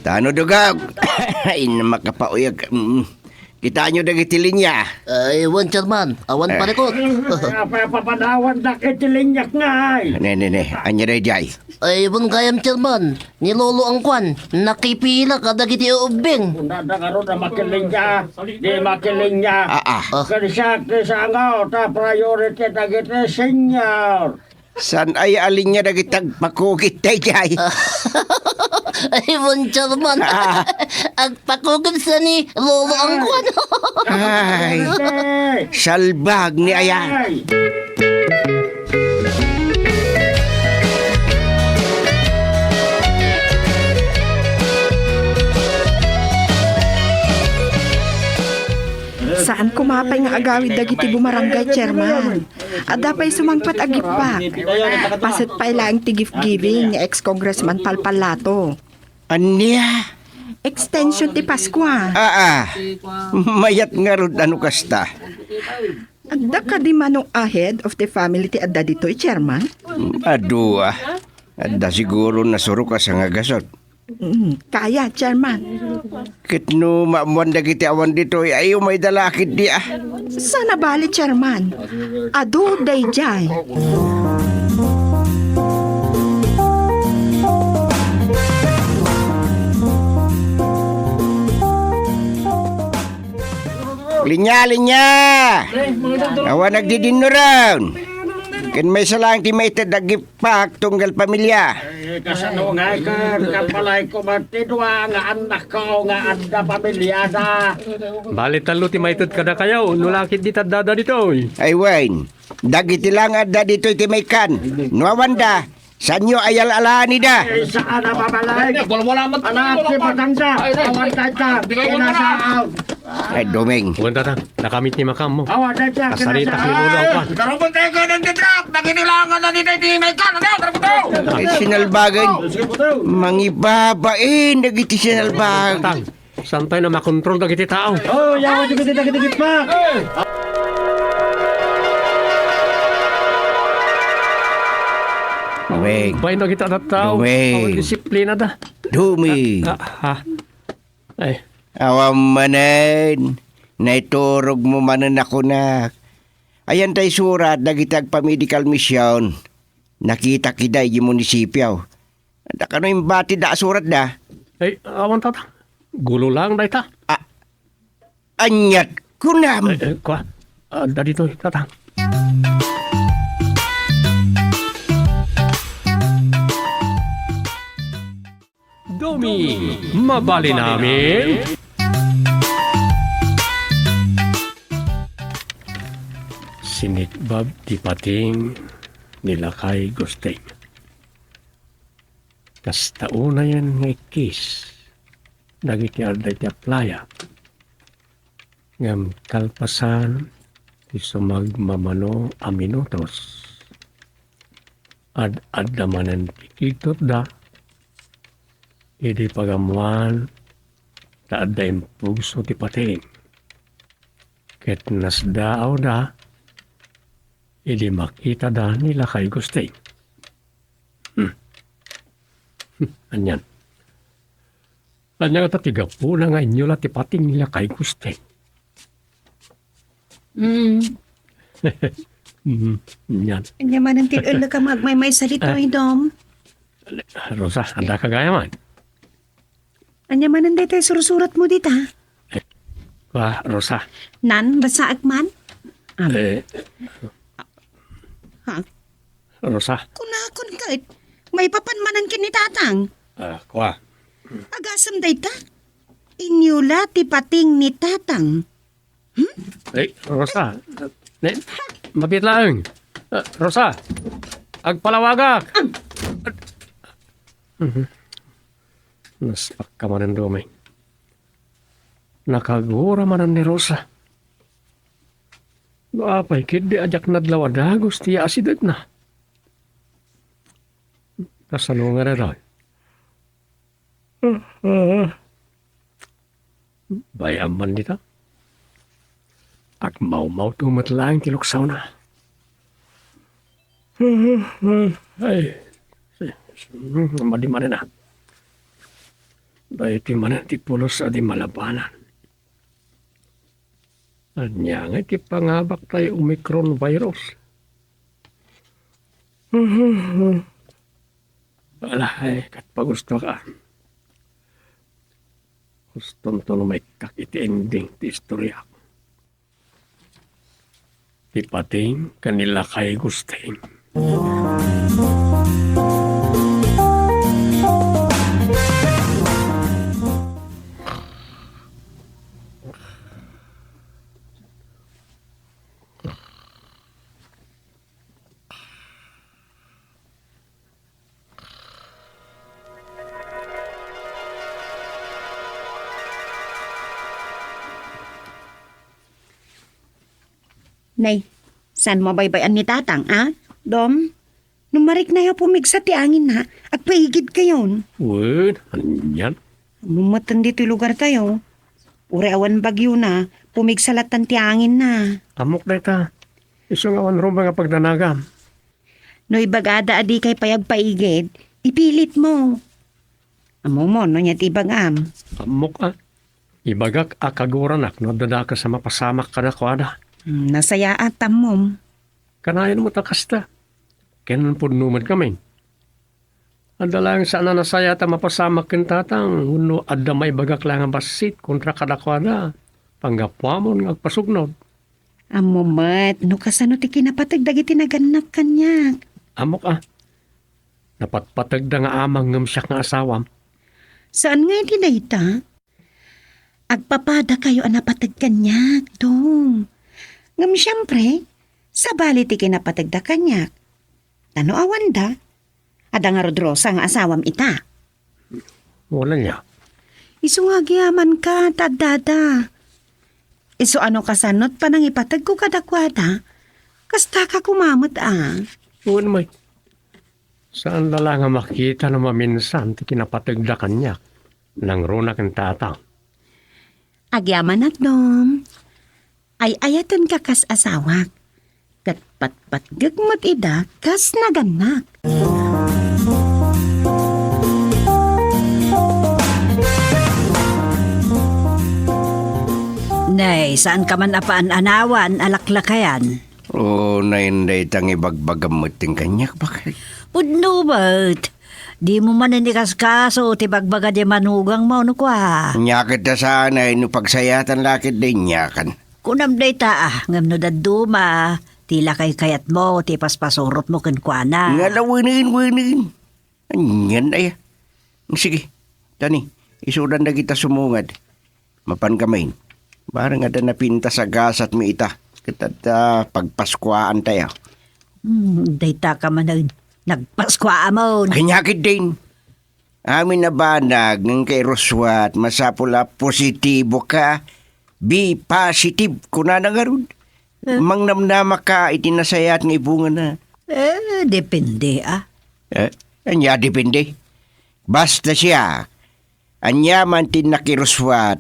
Tano dugag. Ay, makapauyag. Mm. Kitaenyo dagiti linya? Ay, wen, Chairman. Awan parikot. Apay a papanawandak iti linyak ngay? Ne, ne, ne. Ania daydiay? Ay, wen gayam, Chairman. Ni Lolo Angkuan, nakipila kadagiti ubbing. Kunada ngarud a makilinya, di makilinya. Ah, ah. Ken siak ti sangaw ta priority dagiti senior. Saan aya a linya dagiti agpakugit daydiay? Ay, wen, Chairman. Ah. Agpakugit sa ni Lolo Angkuan. Ay. Ay. Salbag ni aya. Ay. Saan koma pay nga agawid dagiti bumarangay, Chairman. Adda pay sumangpet a gift pack. Paset pay laeng ti gift giving ni ex-Congressman Palpalato. Ania? Extension ti Paskua. Aa, mayat ngarud a no kasta. Adda kadi mano a head of the family ti adda ditoy, Chairman? Adu a. Adda siguro nasurok a sangagasut. Mm, kaya, Chairman. Ket no maammoan dagiti awan ditoy, ay umayda la ketdi a. Saan a bale, Chairman. Adu daydiay. Linya, linya! Awan nagdidinnuron. Ken maysa laeng ti maited a gift pack tunggal pamilya. Eh, kasano nga ikan, kapalayko met ti dua nga annakko nga adda pamilyada. Bali tallo ti maited kadakayo, no la ketdi ti addada ditoy. Ay wen, dagiti la nga adda ditoy ti maikkan. No awanda, saanyo a yal-alaanida. Eh, saan a mabalay? Walwala met. Anak, ti patanda. Awan dayta. Pinasaaw. Ay, Doming. Wen, Tatang, nakamit ni makam mo. Awan dayta. Kasaritak ni Lolo Angkuan. Darabon tayo ka ng didrak. Naginilangan na ni Daddy Mike. Ano na? Darabon tayo. Ay, sinalbagan. Sige po tayo. Mangibabain, dagiti sinalbag. Tatang, saan tayo na makontrol dagiti tao? Oh, yawa, dagiti, dagiti, dagiti, pa. Doming. Bay, dagiti adat tao. Doming. Awan disiplina da. Doming. Ah, ah, ah. Ay. Awan manen, naiturog mo manen a kunak. Ayan tay surat dagiti agpa-medical mission. Nakitak ida idiay munisipio. Adda kano imbatida a suratda? Ay, awan, Tatang. Gulo lang dayta. Ah, aniat kunam? Eh, eh, kua. Adda ditoy, Tatang. Domi, mabalin amin? Sinikbab ti pating ni Lakay Gusting. Kasta unayen nga ikkis dagiti adda iti playa. Ngem kalpasan ti sumagmamano a minutos, ad-adda manen ti kidtotda idi pagammoan ta adda impugso ti pating. Ket nasdaawda idi makitada ni Lakay Gusting. Hmm. Hmm. Anian? Ania ngata ti gapuna nga inyula ti pating ni Lakay Gusting? Mm. Mm, anian? Ania manen ti ella ka nga agmaymaysa ditoy, Dom? Rosa, adda ka gayam? Ania manen daytoy sursuratmo dita? Eh, kua, Rosa. Nan, basaek man? Ah. Eh. Ha? Rosa. Kunakon ket, maipapan manen ken ni Tatang. Ah, kua. Agasem dayta? Inyula ti pating ni Tatang. Hmm? Eh, Rosa. Ne, mabiit laeng. Ah, Rosa. Agpalawagak. Mhm. Naspak ka manen, Doming. Nakagura manen ni Rosa. No apay ketdi a diak nadlaw a dagus ti asidegna. Kasano nga daytoy? Bay-am man dita. Agmawmawto met laeng ti luksawna. Ay, madi manen a. Daytoy manen ti pulos a di malabanan. Ania ngay ti pangabak tay Omicron virus? Ala, ay, ket pagustoka. Gustonto no maikkak iti ending ti istoriak. Ti pating ken ni Lakay Gusting. Nay, saan mo a baybay-an ni Tatang, a? Dom, no mariknayo pumigsa ti anginna, agpaigidkayon. Wen, anian? Ammom met ditoy lugartayo. Uray awan bagiona, pumigsa lattan ti anginna. Ammok dayta. Isu nga awan rumbeng a pagdanagam. No ibagada a dikay pay agpaigid, ipilitmo. Ammom no ania ti ibagam? Ammok a. Ibagak a kaguranak no adda dakes a mapasamak kadakuada. Hmm, nasayaat, ammom. Kanayon met a kasta. Ken pudno met ngamin. Adda laeng saan a nasayaat a mapasamak ken Tatang, wenno adda maibagak laeng a bassit kontra kadakuada, panggapuamon nga agpasugnod. Ammom met no kasano ti kinapateg dagiti nagannak kaniak. Ammok a. Napatpategda nga amang ngem siak nga asawam. Saan nga iti dayta? Agpapadakayo a napateg kaniak, Dong. Ngem siempre, sabali ti kinapategda kaniak. Ta no awanda, adda ngarud Rosa nga asawam ita. Wala niya. Isu nga agyamankata, addada. Isu a no kasanot panangipategko kadakuada, kastaka koma met a. Wen met. Saan la la nga makita no maminsan ti kinapategda kaniak, nangruna ken Tatang. Agyamanak, Dom. Ay-ayatenka kas asawak, ket patpatgek met ida kas nagannak. Nay, saan ka man a paan-anawan a laklakayan? O, nay, dayta nga ibagbagam met ti kaniak, bakit? Pudno met. Di mo manen ikaskaso ti bagbaga di manugangmo, no kua? Nia ket ta saan, ay no pagsayaatan la ket dayta aniakan. Kunam dayta, a, ngem no dadduma, ti lakay kayatmo, ti paspasurotmo kenkuana. Nga la, wenen, wenen. Anian aya? Sige, tani, isudan dagita sumungad. Mapan kami. Bareng adda napintas a gasatmi ita. Ket adda pagpaskuaantayo. Hmm, dayta ka manen. Nagpaskuaamon. Ay, nia ketdin. Amin a banag nga inka iruswat, masapul a positibo ka. Be positive, kunana ngarud. Eh? Mangnamnama ka iti nasayaat nga ibungana. Eh, depende, ah. Eh, ania depende? Basta siak, aniaman ti innak iruswat,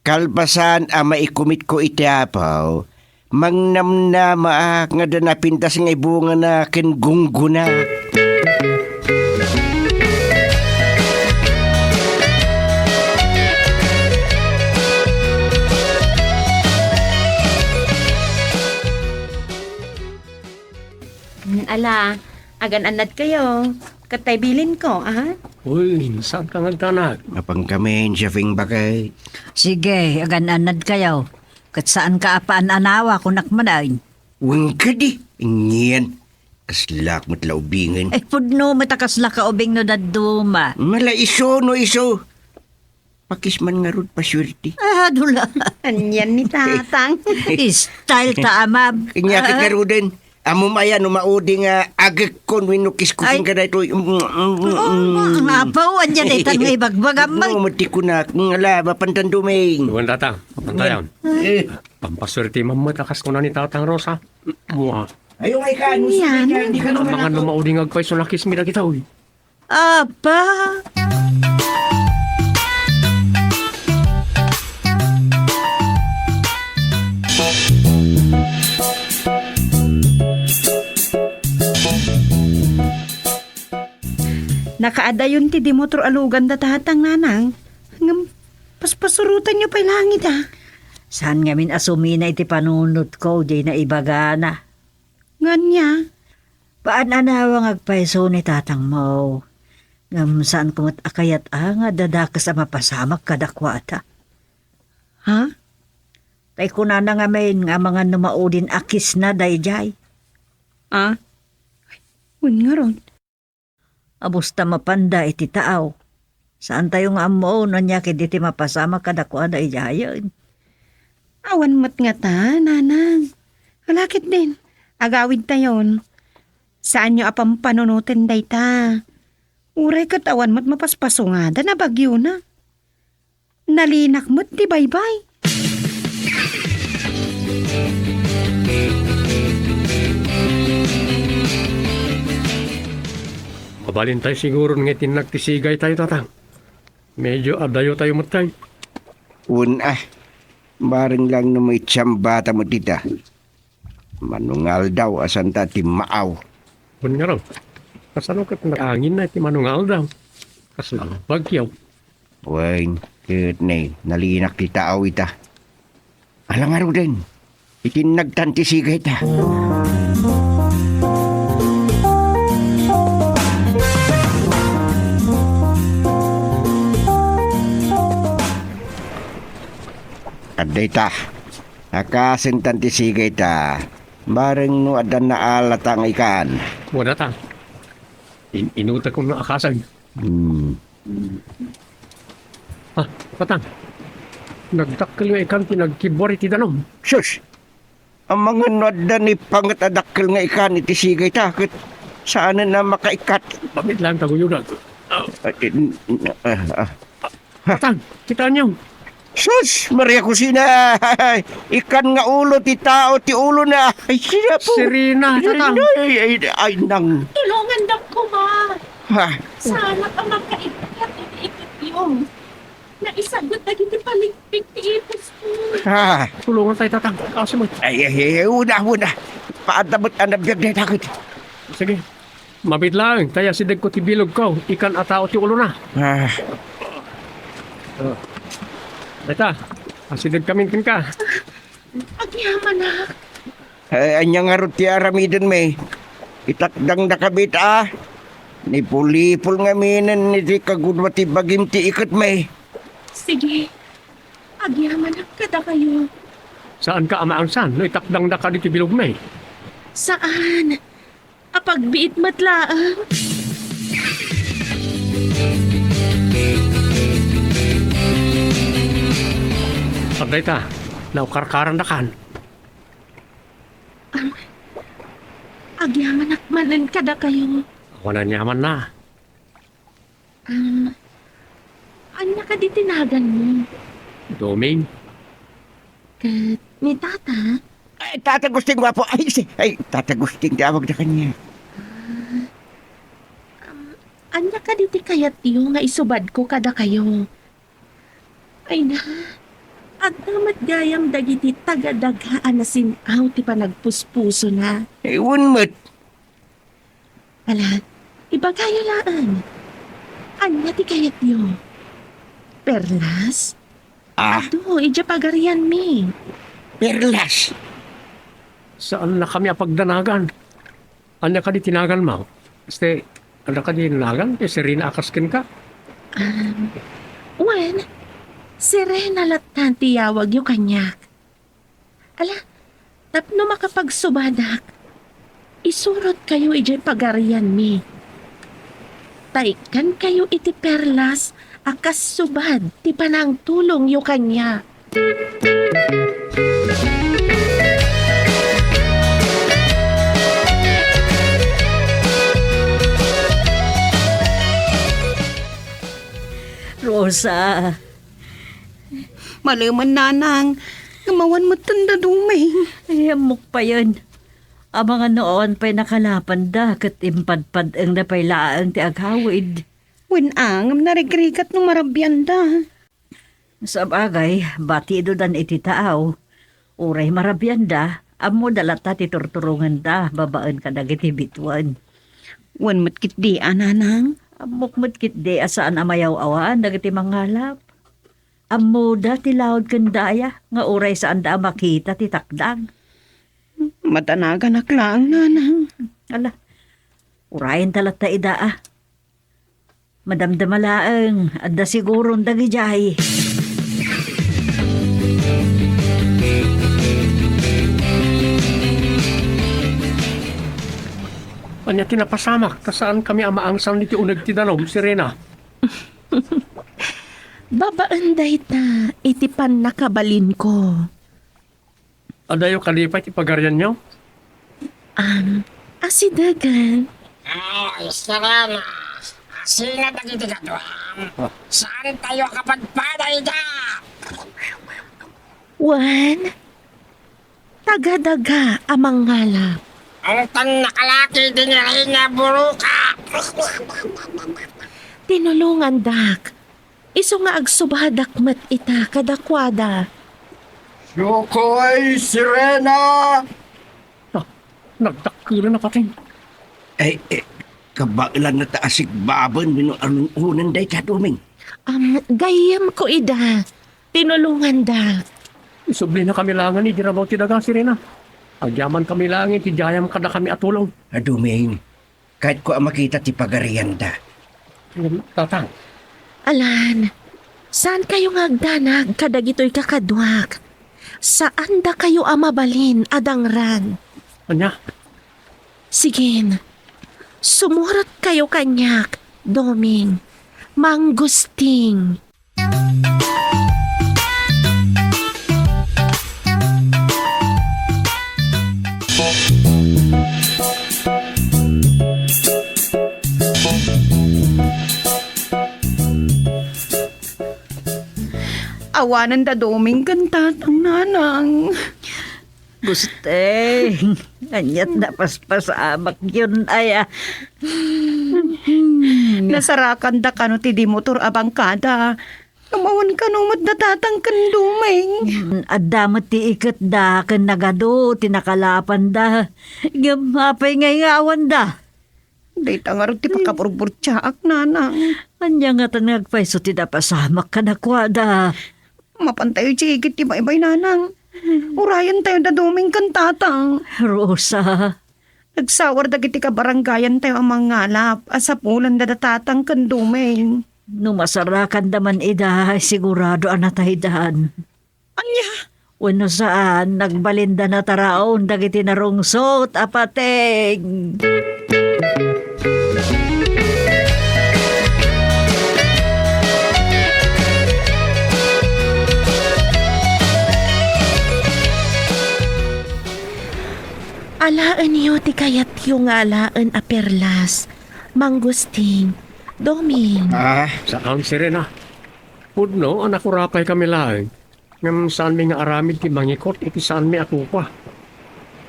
kalpasan a maikumitko iti Apo, mangnamnamaak nga adda napintas nga ibungana ken gunggona. Mm, ala, agan-annad kayo. Ket tay bilinko, ah? Uy, saan ka nga agtanag? Mapankamin, Chefing Bakay. Sige, agan-annad kayo. Ket saan ka a paan-anawa, kunak man ay. Wen kadi, anian. Kaslak met la ubingen. Eh, pudno met a kasla ka ubing no dadduma. Mala isu no isu. Pakis man ngarud, pasuerte. Ah, dula. Anian ni Tatang. Style ta, amab. Kanya ket ngaruden. Ammom aya no maudi nga agekkon wenno kiskusin ka daytoy. Mm, mm, mm, mm. Oo, nga, nga, apaw, ania daytan nga ibagbagam, ay? Oo, mati kunak. Nga la, mapantan duming. Wen, Tatang. Mapantayan. Eh. Pampasuerte man met a kas kuna ni Tatang Rosa. Mua. Ayo, ay ka, ano sa kanya? Di ka naman. Amangan no maudi nga agpayso nakismi dagita, uy. Apa? Nakaadayon ti dimutro a lugan da Tatang, Nanang. Ngem, paspasurotanyo pay langit, ah. Saan ngamin a sumina iti panunotko, diay naibagana. Ngania? Paan-anawa nga agpayso ni tatangmo. Ngem saanko met a kayat a nga adda dakes a mapasamak kadakuada. Ha? Tay kunana ngamin nga amangan no maudin a kisna daydiay. Ah? Ay, wen ngarud. Abusta mapanda iti taaw. Saantayo nga ammo no ania ketdi ti mapasamak kadakuada idiayen. Awan met ngata, Nanang. Ala ketdin, agawidtayon. Saanyo a pampanunoten dayta. Uray ket awan met mapaspasungada a bagiona. Nalinak met ti baybay. Mabalintay siguron nga itinnag ti sigaytayo, Tatang. Medyo adayotayo metten. Wen a, bareng lang no maitsambata met dita. Manungaldaw a santa ti maaw. Wen ngarud, kasano ket nakaanginna iti manungaldaw? Kasla bagyo. Wen, ket ne, nalinak ti taaw ita. Ala ngaruden, itinnagtan ti sigayta. Adda ita. Akasentan ti sigayta. Bareng no adda naalata nga ikan. Wen a, Tatang. In-, inutek ko nga akasen. Hmm. Ah, Tatang. Nagdakkel nga ikan ti nagkibbuar iti danum. Sus! Amangan no adda ni panget a dakkel nga ikan iti sigayta, ket saanen a makaikkat. Bakit lang taguyogan? Ah, eh, n-, ah, ah. Tatang, kitaenyo. Sus, Maria Cosina! Ikan nga ulo ti tao ti ulona. Ay, sinapo. Sirena, Tatang. Ay, ay, ay, nang. Tulungan da koma. Ha? Sana ka makaibkat iti ikatyo. Naisagut dagiti paligpig ti ipusko. Ha? Tulungan tayo, Tatang. Kasi mo. Ay, ay, ay, una, una. Paadda met a nabiag dayta ket. Sige. Mabit laeng, ta asidegko ti bilogko, ikan a tao ti ulona. Ah. Oh. Dayta, asidegkamin kenka. Agyamanak. Ay, ania ngarud ti aramidenmi? Itakdangdaka met a. Nipulipol ngaminen iti kagudua ti bagim ti iketmi. Sige. Agyamanak kadakayo. Saanka a maangsan no itakdangdaka ditoy bilogmi? Saan. Apagbiit met laeng. Dayta, naukarkarandakan. Am, agyamanak manen kadakayo. Awan aniamanna. Am, Ania kadi ti naganmo? Doming. Ket ni Tata? Ay, Tata Agustin, guapo. Ay, si, ay, Tata Agustin, ti awagda kaniak. Ah, um, ania kadi ti kayatyo nga isubadko kadakayo? Ay na, adda met gayam dagiti tagadaga a nasin-aw ti panagpuspusona. Ay, wen met. Ala, ibagayo laeng. Ania ti kayatyo? Perlas? Ah. Adu, idiay pagarianmi. Perlas? Saannakami a pagdanagan. Ania kadi ti naganmo? Este, ania kadi nagan ti Serena a kas kenka? Um, wen, Serena latta ti yawagyo kaniak. Ala, tapno makapagsubadak, isurotkayo idiay pagarianmi. Ta ikkankayo iti perlas a kas subad ti panangtulongyo kaniak. Rosa. Malemen, nanang, ngem awan metten da Doming. Ay, ammok payen. Amangan no awan pay nakalapanda ket impadpad-engna pay laeng ti agawid. Wen a, ngem narigrigat no marabianda. Sabagay, batidodan iti taaw. Uray marabianda, ammoda latta ti turturongenda babaen kadagiti bituen. Wen met ketdi a, nanang? Ammok met ketdi a saan a mayaw-awan dagiti mangalap. Ammoda ti laud ken daya nga uray saanda a makita ti takdang. Madanaganak laeng, nanang. Ala, urayenta latta ida a. Madamdama laeng, adda siguron dagidiay. Ania ti napasamak ta saankami a maangsan iti uneg ti danum, Serena? Babaen dayta iti pannakabalinko. Adayo kadi pay ti pagarianyo? Am, asidegen. Ay, Serena, asina dagiti kaduam. Ah. Saantayo a kapadpada ida. Wen, tagadaga a mangalap. Ania ti nakalaki iti ngiring a buruka? Tinulongandak. Isu nga agsubadak met ita kadakuada. Siokoy, Serena! Ah, nagdakkelan a patin. Ay, eh, kabaelanna ta asigbaben wenno alun-onen dayta, Doming. Am, gayyemko ida. Tinulonganda. Isublinakami laengen idi rabaw ti daga, Serena. Agyamankami laengen ti dayam kadakami a tulong. A, Doming, kayatko a makita ti pagarianda. Tatang. Alan, saankayo nga agdanag kadagitoy kakaduak? Saandakayo a mabalin a dangran. Ania? Sige, sumurotkayo kaniak, Doming, Manggusting. Awanen da Doming ken Tatang, nanang. Gusteng, ania't napaspasamak yon aya. Nasarakanda kano ti di motor a bangkada. Ngem awan kano met da Tatang ken Doming. Hmm, adda met ti iketda ken nagadu ti nakalapanda. Ngem apay ngay nga awanda? Dayta ngarud ti pakaburburtiaak, nanang. Ania ngatan nga agpayso ti napasamak kadakuada? Mapantayo idiay igid ti baybay, nanang. Urayentayo da Doming ken Tatang. Rosa. Nagsawar dagiti kabarangayantayo a mangalap a sapulenda da Tatang ken Doming. No masarakanda man ida, sigurado a nataydan. Ania? Wenno saan, nagbalinda nataraon dagiti narungsot a pateg. Alaenyo ti kayatyo nga alaen a perlas, Manggusting, Doming. Ah, saan, Serena? Pudno a nakurapaykami laeng, ngem saanmi nga aramid ti mangikot iti saanmi a kupa.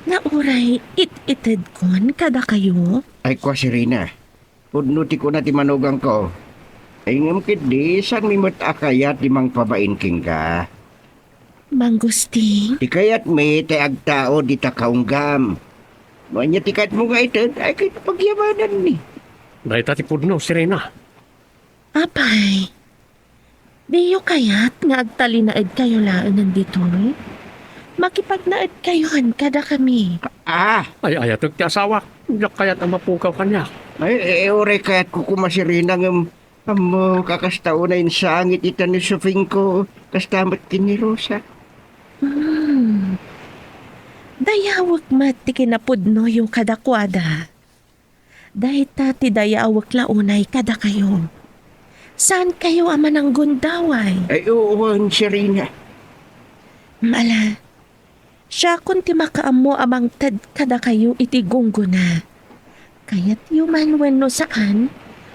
Nga uray it-itedkon kadakayo? Ay, kua, Serena, pudno ti kuna ti manugangko. Ay, ngem ketdi, saanmi met a kayat ti mangpabain kenka. Manggusting? Ti kayatmi ti agtaud ita kaunggam. No ania ti kayatmo nga ited, ay ket pagyamananmi. Dayta ti pudno, Serena. Apay, diyo kayat nga agtalinaedkayo laengen ditoy? Makipagnaedkayon kadakami. Ah! Ay-ayatek ti asawak. Diak kayat a mapukaw kaniak. Ay, eh, uray kayatko koma, Serena, ngem ammok a kasta unay insangit ita ni Sofingko, kasta met ken ni Rosa. Hmm. Dayawek met ti kinapudnoyo kadakuada. Dayta ti dayawek la unay kadakayo. Saankayo a mananggundaway? Ay, wen, Serena. Ala, siakon ti makaammo a mangted kadakayo iti gunggona. Kayatyo man wenno saan,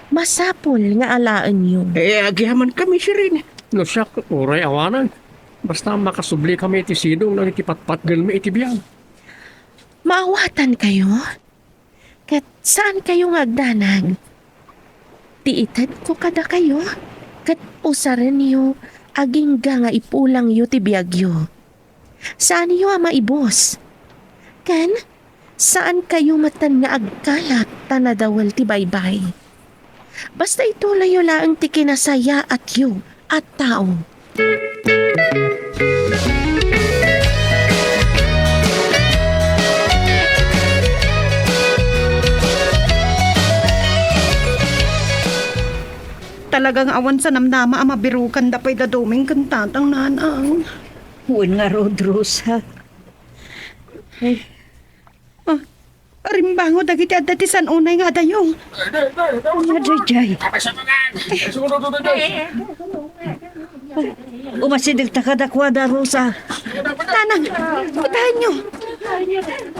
masapul nga alaenyo. Eh, agyamankami, Serena. No siak, uray awanen. Basta makasublikami iti sidong no iti patpatgelmi iti biag. Maawatankayo? Ket saankayo nga agdanag. Ti itedko kadakayo, ket usarenyo agingga nga ipulangyo ti biagyo. Saanyo a maibus. Ken saankayo metten nga agkalap ta nadawel ti baybay. Basta ituloyyo laeng ti kinasayaatyo a tao. Talaga nga awan sa namnama a mabirukan da pay da Doming ken Tatang, Nanang. Wen ngarud, Rosa. Ay. Ah, arimbango dagiti adda ti san-unay nga adayo. Ania daydiay? Umasidegta kadakuada, Rosa. Nanang, kitaenyo.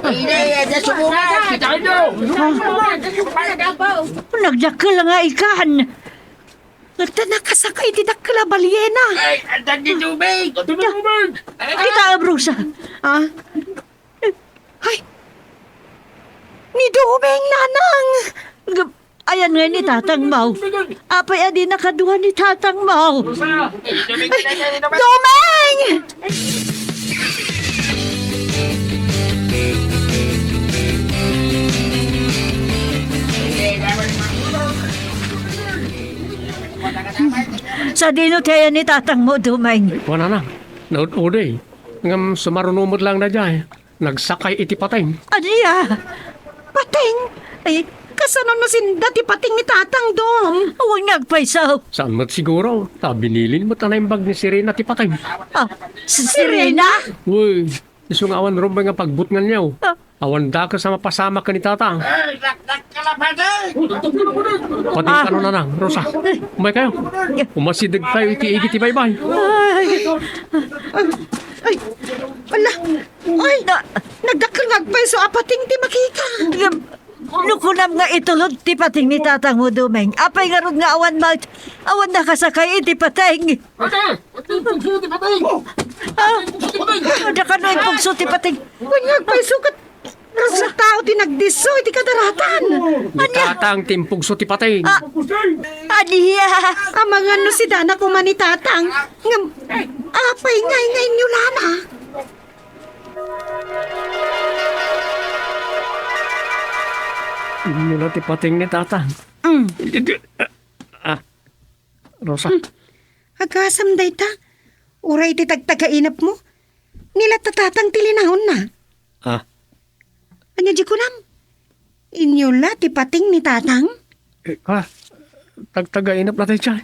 Ay, ay, ay, subungan. Kitaenyo. Ha? Nagdakkel nga ikan. Ngem ta nakasakay iti dakkel a balyena. Ay, adda ni Doming. Adda ni Doming. Kitaem, Rosa. Ah? Ay! Ni Doming, Nanang! G-, ayan nga ni Tatang Mau. Apay a di nakaduan ni Tatang Mau? Doming! Sadino ti ayan ni Tatang Mau, Doming? Kuana na, naud-uday. Ngem sumaruno met laeng daydiay. Nagsakay iti pateng. Ania? Pateng? Ay, kasano no sinda ti pateng ni Tatang, Dom? Awan nga agpayso. Saan met siguro? Ta binilin met a naimbag ni Serena ti pateng. Ah, si Serena? Uy, isu nga awan rumbeng nga pagbutnganyo. Ah. Awan dakes a mapasamak ken ni Tatang. Ay, dakdakkel a pateng! Pateng kano, Nanang, Rosa. Umaykayo. Umasidegtayo iti igid ti baybay. Ay. Ay, ala. Ay, na, nagdakkel nga agpayso a pateng ti makita. Ngem, no kunam nga itulod ti pateng ni Tatang mo, Doming, apay ngarud nga awan ma-, awan nakasakay iti pateng? Ate! Ate, impugso ti pateng! Ah, ate, impugso ti pateng! Dakano impugso ti pateng? Wen nga agpayso ket resultado ti nagdisso iti kadaratan. Ni Tatang ti impugso ti pateng. Ah, ania? Amangan no sidana koma ni Tatang. Ngem, apay nga inyo lana? Inyo la ti pateng ni Tatang. Mm. Ah, Rosa. Hmm. Agasam dayta. Uray ti tagtagainepmo. Ni la ti Tatang ti linaonna. Ah. Ania di kunam? Inyo la ti pateng ni Tatang? Eh, ah, tagtagainep la dayta.